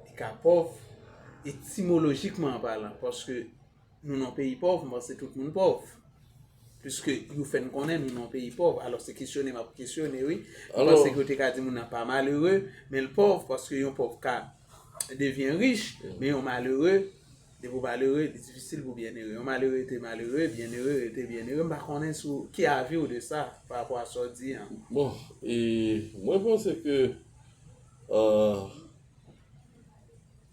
li ka pòv, etimolojikman palan, paske nou nan peyi pòv, m panse tout moun pòv. Piske yo fè n konnen nou nan peyi pòv. Alò, se kesyone m ap kesyone, wi. M panse ke yo te ka di moun nan pa malere, men l pòv, paske yon pòv ka devyen rich, men yon malere, depi w malere, li difisil pou byenere. Yon malere rete malere, byenere rete byenere. M pa konnen sou ki avi w de sa, pa rapò a sa w di an. Bon, e mwen panse ke, euh,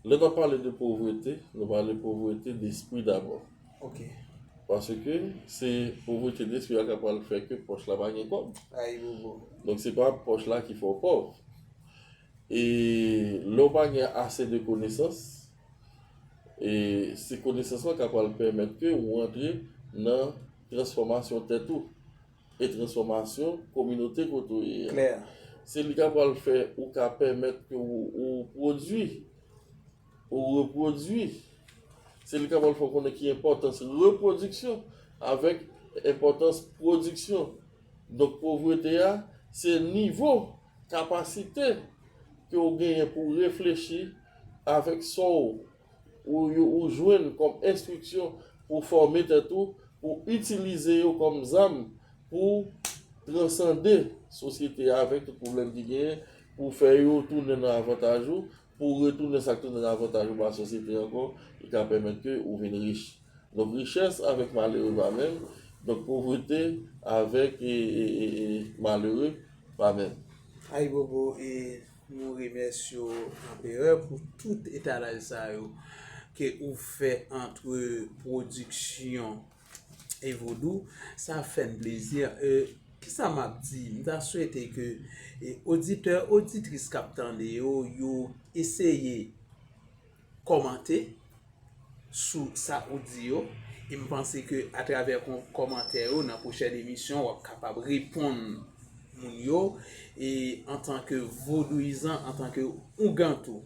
lè n ap pale de povrete, nou pale povrete despri dabò. Ok. Paske se povrete despri a k ap pral fè ke pòch la pa gen kòb. Ayibobo. Donk se pa pòch la ki fè w pòv. E lè w pa gen ase de konesans, e se konesans lan k ap pral pèmèt ke ou antre nan transfòmasyon tèt ou e transfòmasyon kominote kote w ye a. Klè. Se li k ap pral fè ou ka pèmèt ke ou, ou pwodui, ou repwodui. Se li k ap pral fè w konnen ki enpòtans repwodiksyon avèk enpòtans pwodiksyon. Donk, povrete a, se nivo, kapasite ke w genyen pou w reflechi avèk sa w ou, ou, ou jwenn kòm enstriksyon pou fòme tèt ou, pou itilize yo kòm zam pou transande sosyete a avèk tout pwoblèm ki genyen, pou fè yo tounen nan avantaj ou, pou retounen sa k tounen nan avantaj ou ba sosyete ankò, ki ka pèmèt ke ou vin rich. Donk, richès avèk malere pa menm, donk, povrete avèk, e, e, e, e, malere pa menm. Ayibobo, e nou remèsye w, Anperè, pou tout etalaj sa yo ke ou fè ant pwodiksyon e vodou. Sa fè n plezi. E, kisa m ap di? M ta swete ke, e, oditè, oditris k ap tande yo, yo eseye kòmante sou sa ou di yo. E m panse ke atravè kò- kòmantè yo, nan pwochèn emisyon, w ap kapab reponn moun yo. E antanke vodouyizan, antanke ougan tou.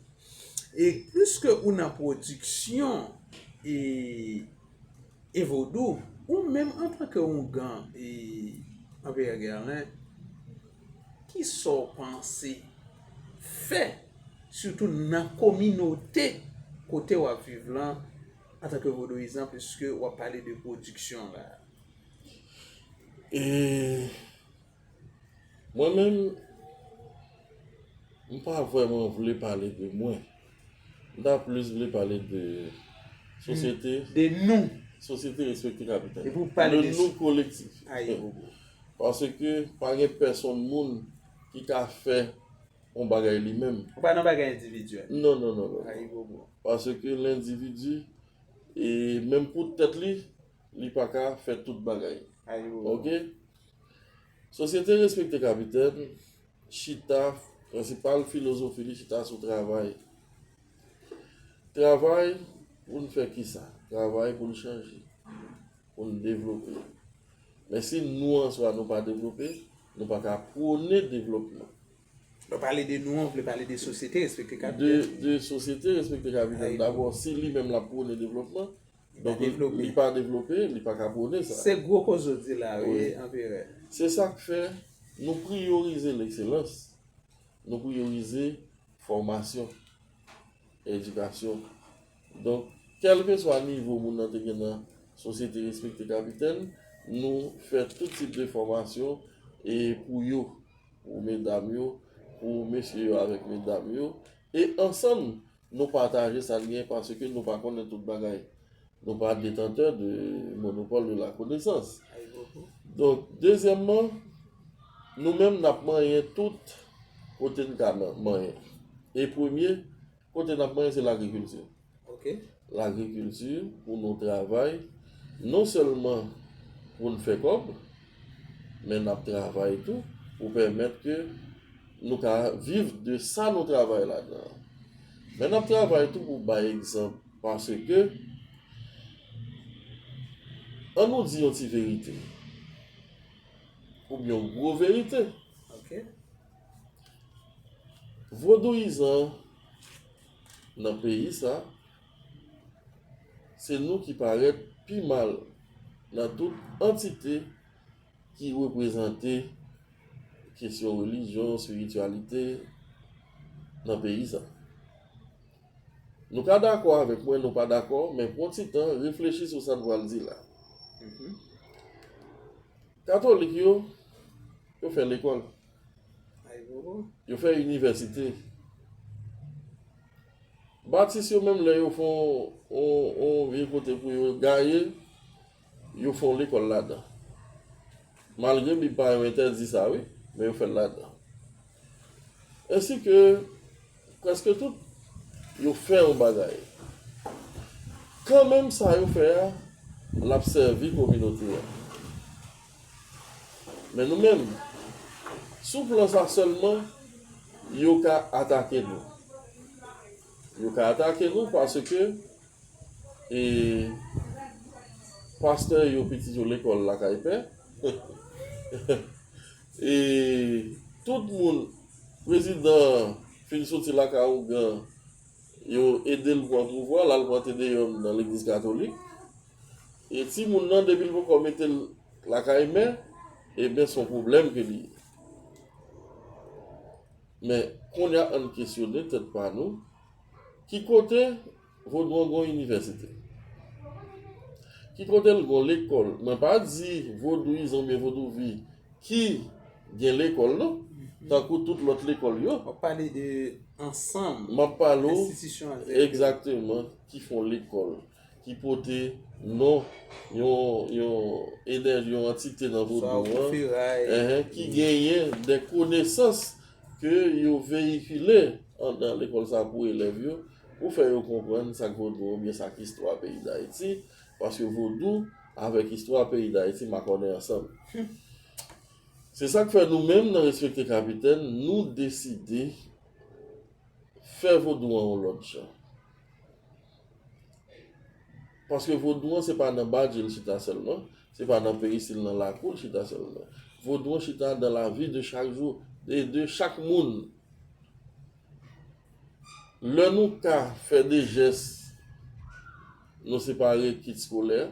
E pliske ou nan pwodiksyon e, e vodou, ou menm antanke ougan e Anperè Guerlain, kisa w panse fè, sitou nan kominote kote w ap viv lan, antanke vodouyizan, piske w ap pale de pwodiksyon la? E mwen menm, m pa vrèman vle pale de mwen. M ta plis vle pale de sosyete. De nou. Sosyete Respekte Kapitèn. Epi w pale de nou kolektif. Ayibobo. Paske pa gen pèsonn moun ki ka fè yon bagay li menm. Ou pa nan bagay endividyèl. Non, non, non, non. Ayibobo. Paske lendividi, e menm pou tèt li, li pa ka fè tout bagay. Ayibobo. Ok? Sosyete Respekte Kapitèn chita, prensipal filozofi li chita sou travay. Travay pou n fè kisa? Travay pou n chanje, pou n devlope. Men si nou an swa nou pa devlope, nou pa ka pwone devlopman. Lè w pale de nou an, w vle pale de Sosyete Respekte Kapitèn? De, de Sosyete Respekte Kapitèn. Dabò, si li menm l ap pwone devlopman, donk, li pa devlope, li pa ka pwone sa. Se gwo koze w di la, wi, Anperè. Se sa k fè nou priyorize lekselans, nou priyorize fòmasyon, edikasyon. Donk, kèlkeswa nivo moun nan te gen nan Sosyete Respekte Kapitèn, nou fè tout tip de fòmasyon e pou yo, pou medam yo, pou mesye yo avèk medam yo. E ansanm, nou pataje sa n gen paske nou pa konnen tout bagay. Nou pa detantè de monopòl de la konesans. Donk, dezyèmman, nou menm n ap manyen tout kote n ka man- manyen. E premye, kote n ap manyen, se lagrikilti. Ok. Lagrikilti, pou nou travay, non sèlman pou n fè kòb, men n ap travay tou pou pèmèt ke nou ka viv de sa nou travay ladan. Men n ap travay tou pou bay egzanp, paske ann nou di yon ti verite, oubyen yon gwo verite. Ok. Vodouyizan nan peyi sa, se nou ki parèt pi mal nan tout antite ki reprezante kesyon relijyon, espirityalite nan peyi sa. Nou ka dakò avèk mwen, nou pa dakò, men pran ti tan, reflechi sou sa n pral di la. Katolik yo, yo fè lekòl, yo fè inivèsite. Batis yo menm, lè yo fè yon, yon, yon vye kote pou yo gaye, yo fè yon lekòl ladan. Malgre Bib pa entèdi sa, wi, men yo fè l ladan. Ensi ke, prèske tout, yo fè yon bagay. Kanmenm sa yo fè a, l ap sèvi kominote a. Men nou menm, sou plan sa sèlman, yo ka atake nou. Yo ka atake nou paske e pastè yo pitit yo lekòl lakay pè. E tout moun, prezidan fin soti lakay ougan, yo ede l pran pouvwa, l al pran T D M nan legliz katolik. E timoun nan, depi l poko mete l lakay mè, ebyen, se yon pwoblèm ke li ye. Men, kounye a, ann kesyone tèt pa nou, ki kote Vodou an gon inivèsite? Ki kote l gon lekòl? Mwen pa di Vodouyizan oubyen Vodouvi ki gen lekòl, non. Tankou tout lòt lekòl yo. W ap pale de ansanm M ap pale w enstitisyon an. Egzakteman, ki fè yon lekòl, ki pote non yon, yon enèji, yon antite nan Swa vodou an, Koufera, enhen, ki genyen de konesans ke yo veyikile anndan lekòl sa pou elèv yo, pou fè yo konprann sa k vodou oubyen sa k istwa peyi Dayiti, paske vodou avèk istwa peyi Dayiti makònen ansanm. Se sa k fè nou menm nan Respekte Kapitèn, nou deside fè vodou an yon lòt jan. Paske vodou an se pa nan badje l chita sèlman, se pa nan perisil nan lakou l chita sèlman. Vodou an chita dans la vie de chaque jour, de, de chak moun. Lè nou ka fè de jès, nou separe kit eskolè,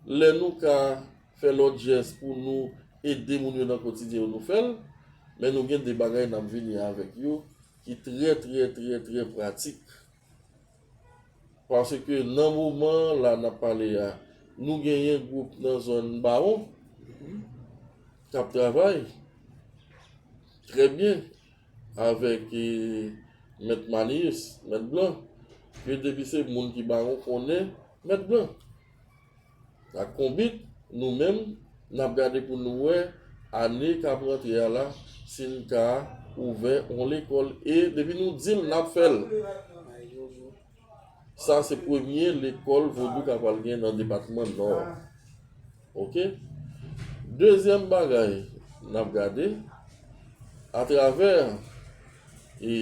lè nou ka fè lòt jès pou nou ede moun yo nan kotidyen yo, nou fè l, men nou gen de bagay n ap vini avèk yo ki trè, trè, trè, trè pratik. Paske nan moman la n ap pale a, nou genyen gwoup nan zòn Bawon k ap travay trè byen avèk, e, Mèt Maniyis, Mèt Blan, ke depi se moun ki Bawon konnen Mèt Blan. Ak Konbit, nou menm, n ap gade pou nou wè ane k ap rantre a la, si n ka ouvè yon lekòl. E depi nou di l, n ap fè l. Sa se premye lekòl vodou k ap pral gen nan depatman Nò. Oke? Dezyèm bagay n ap gade, atravè, e,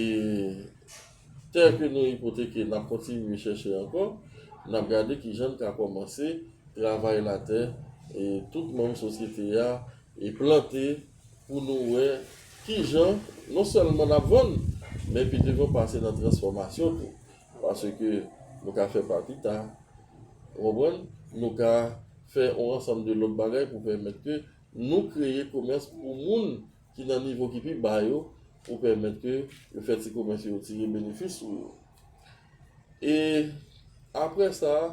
tè ke nou ipoteke, n ap kontinye chèche ankò, n ap gade kijan n ka kòmanse travay latè, e tout manm sosyete a, e plante pou nou wè kijan non sèlman n ap vann, men pi devan pase nan transfòmasyon tou. Paske nou ka fè papita, ou konprann? Nou ka fè yon ansanm de lòt bagay pou pèmèt ke nou kreye komès pou moun ki nan nivo ki pi ba yo, pou pèmèt ke yo fè ti komès yo, yo tire benefis sou yo. E apre sa,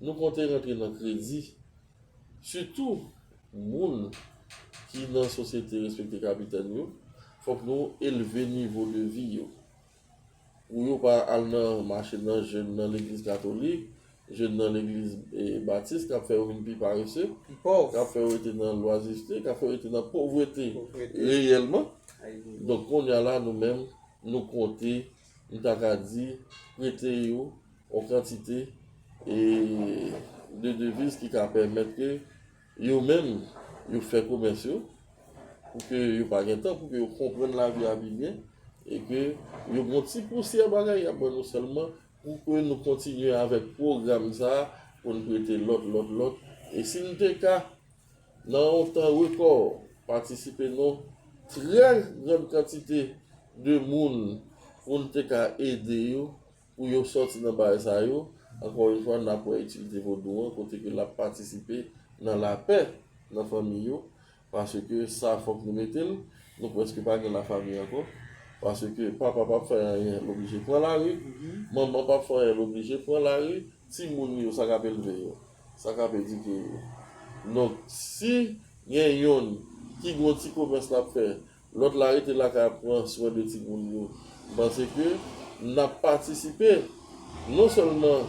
nou konte rantre nan kredi. Sitou moun ki nan sosyete Respekte Kapitèn yo, fòk nou elve nivo de vi yo. Pou yo pa al nan mache nan jèn nan legliz katolik, jèn nan legliz, e, batis, k ap fè yo vin pi parese, Pi pòv. K ap fè yo rete nan lwazite, k ap fè yo rete nan povrete Povrete. Reyèlman. Ay, Donk, kounye a la, nou menm, nou konte, nou ta ka di, prete yo yon kantite, e, de deviz ki ka pèmèt ke yo menm, yo fè komès yo, pou ke yo pa gen tan, pou ke yo konprann lavi a pi byen, e ke yo gen yon ti pousyè bagay y ap ban nou sèlman, pou ke nou kontinye avèk pwogram sa a, pou n prete lòt, lòt, lòt. E si n te ka, nan yon tan rekò, patisipe nan trè grann kantite de moun pou n te ka ede yo, pou yo sòti nan bagay sa yo, ankò yon fwa, n ap wè itilite vodou an, kote ke l ap patisipe nan lapè nan fanmi yo, paske sa fòk nou mete l, nou prèske pa gen lafanmi ankò, paske papa p ap fè anyen, l oblije pran lari, manman p ap fè anyen, l oblije pran lari, timoun yo, sa k ap elve yo, sa k ap edike yo. Donk, si gen yonn ki gen yon ti komès l ap fè, lòt la rete lakay ap pran swen de timoun yo. M panse ke n ap patisipe non sèlman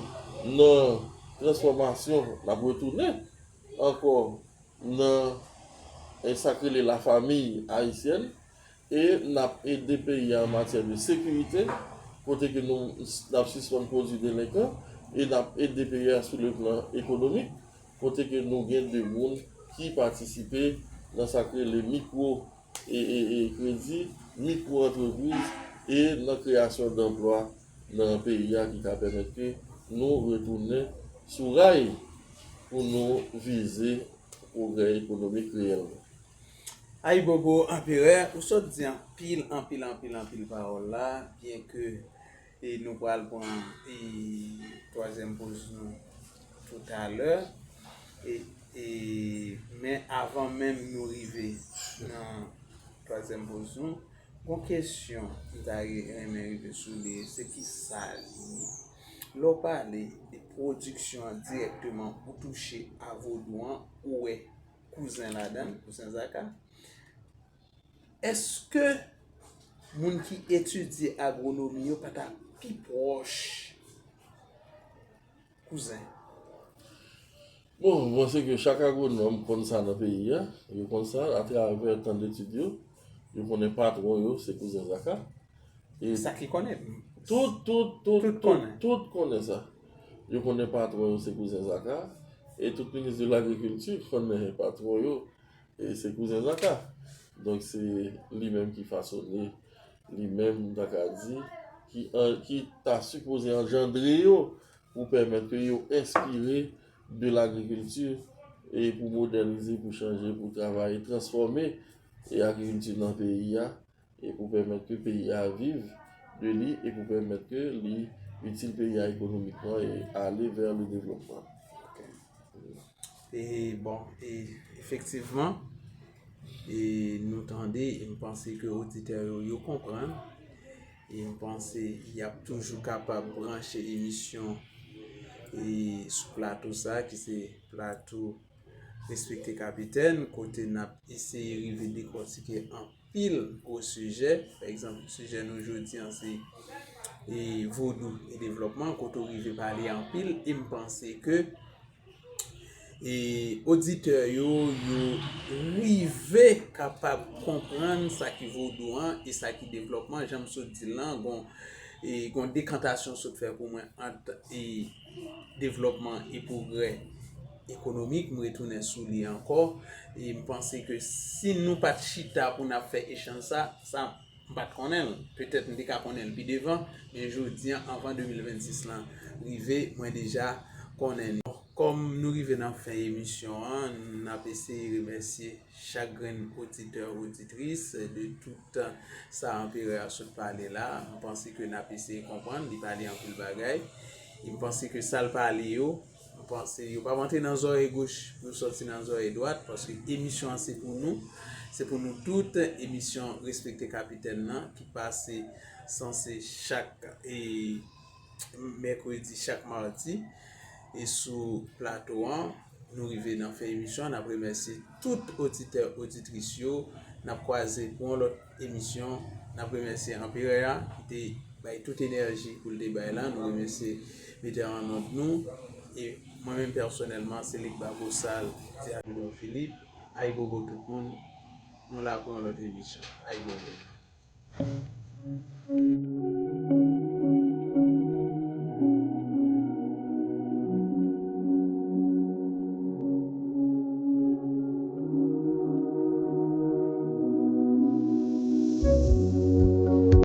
nan transfòmasyon, n ap retounen ankò nan, e, sa k rele lafanmi ayisyèn, e n ap ede peyi a an matyè de sekirite, kote ke nou, n ap sispann pwodui delenkan, e n ap ede peyi a sou le plan ekonomik, kote ke nou gen de moun ki patisipe nan sa k rele mikwo e, e, e kredi, mikwo antrepriz, e nan kreyasyon danplwa nan peyi a ki ka pèmèt ke nou retounen sou ray pou nou vize pwogrè ekonomik reyèlman. Ayibobo, Anperè, ou sot di anpil, anpil, anpil, anpil pawòl la, byenke e nou pral pran e twazyèm poz nou toutalè. E, e, men avan menm nou rive nan twazyèm poz nou, gon kesyon m ta renmen rive sou li, se kisa li? Lè w pale de pwodiksyon an dirèkteman, ou touche a vodou an, ou wè kouzen ladan l, kouzen Zaka. Èske moun ki etidye agwonomi yo pa ta pi pwòch kouzen? Bon, m panse ke chak agwonòm konn sa nan peyi a. Yo konn sa atravè tan detid yo. Yo konnen patwon yo se kouzen Zaka. E sa ki konnen. Tout, tout, tout, tout, tout konnen sa. Yo konnen patwon yo se kouzen Zaka. E tout minis de lagrikilti konnen patwon yo e se kouzen Zaka. Donk, se li menm ki fasone, li menm, m ta ka di, ki, an, ki ta sipoze anjandre yo pou pèmèt ke yo enspire de lagrikilti e pou modènize, pou chanje, pou travay, transfòme e agrikilti nan peyi a e pou pèmèt ke peyi a viv de li e pou pèmèt ke li itil peyi a ekonomikman e ale vè le devlopman. E bon, e efektivman, e nou tande, e m panse ke oditè yo, yo konprann. E m panse y ap toujou kapab branche emisyon e sou plato sa, ki se plato Respekte Kapitèn, kote n ap eseye rive dekòtike anpil gwo sijè. Pa egzanp, sijè nou jodi an se e vodou e devlòpman, kote w rive pale anpil, e m panse ke e oditè yo, yo rive kapab konprann sa ki vodou an e sa ki devlòpman. Jan m sot di l lan, gon, e, gon dekantasyon sot fè pou mwen ant e devlòpman e pwogrè ekonomik. M retounen sou li ankò. E m panse ke si nou pa t chita pou n ap fè echanj sa, sa m pa t konnen l. Petèt m te ka konnen l pi devan, men jodi an, anvan de mil vennsis lan rive, mwen deja konnen li. Kòm nou rive nan fen emisyon an, n ap eseye remèsye chak grenn oditè, oditris de tout sa Anperè a sot pale la. M panse ke n ap eseye konprann, li pale anpil bagay. E m panse ke sa l pale yo, m panse yo p ap antre nan zòrèy goch, yo sòti nan zòrèy dwat, paske emisyon an se pou nou, se pou nou tout. Emisyon Respekte Kapitèn nan ki pase sanse chak e mèkredi, chak madi, e sou plato an, nou rive nan fen emisyon an. N ap remèsye tout oditè, oditris yo. N ap kwaze pou yon lòt emisyon. N ap remèsye Anperè a ki te bay tout enèji pou l te bay la. Nou remèsye metè an nòt nou. E mwen menm pèsonèlman, se Ligba Bosal, Diablo Philippe. Ayibobo tout moun. Nou la pou yon lòt emisyon. Ayibobo.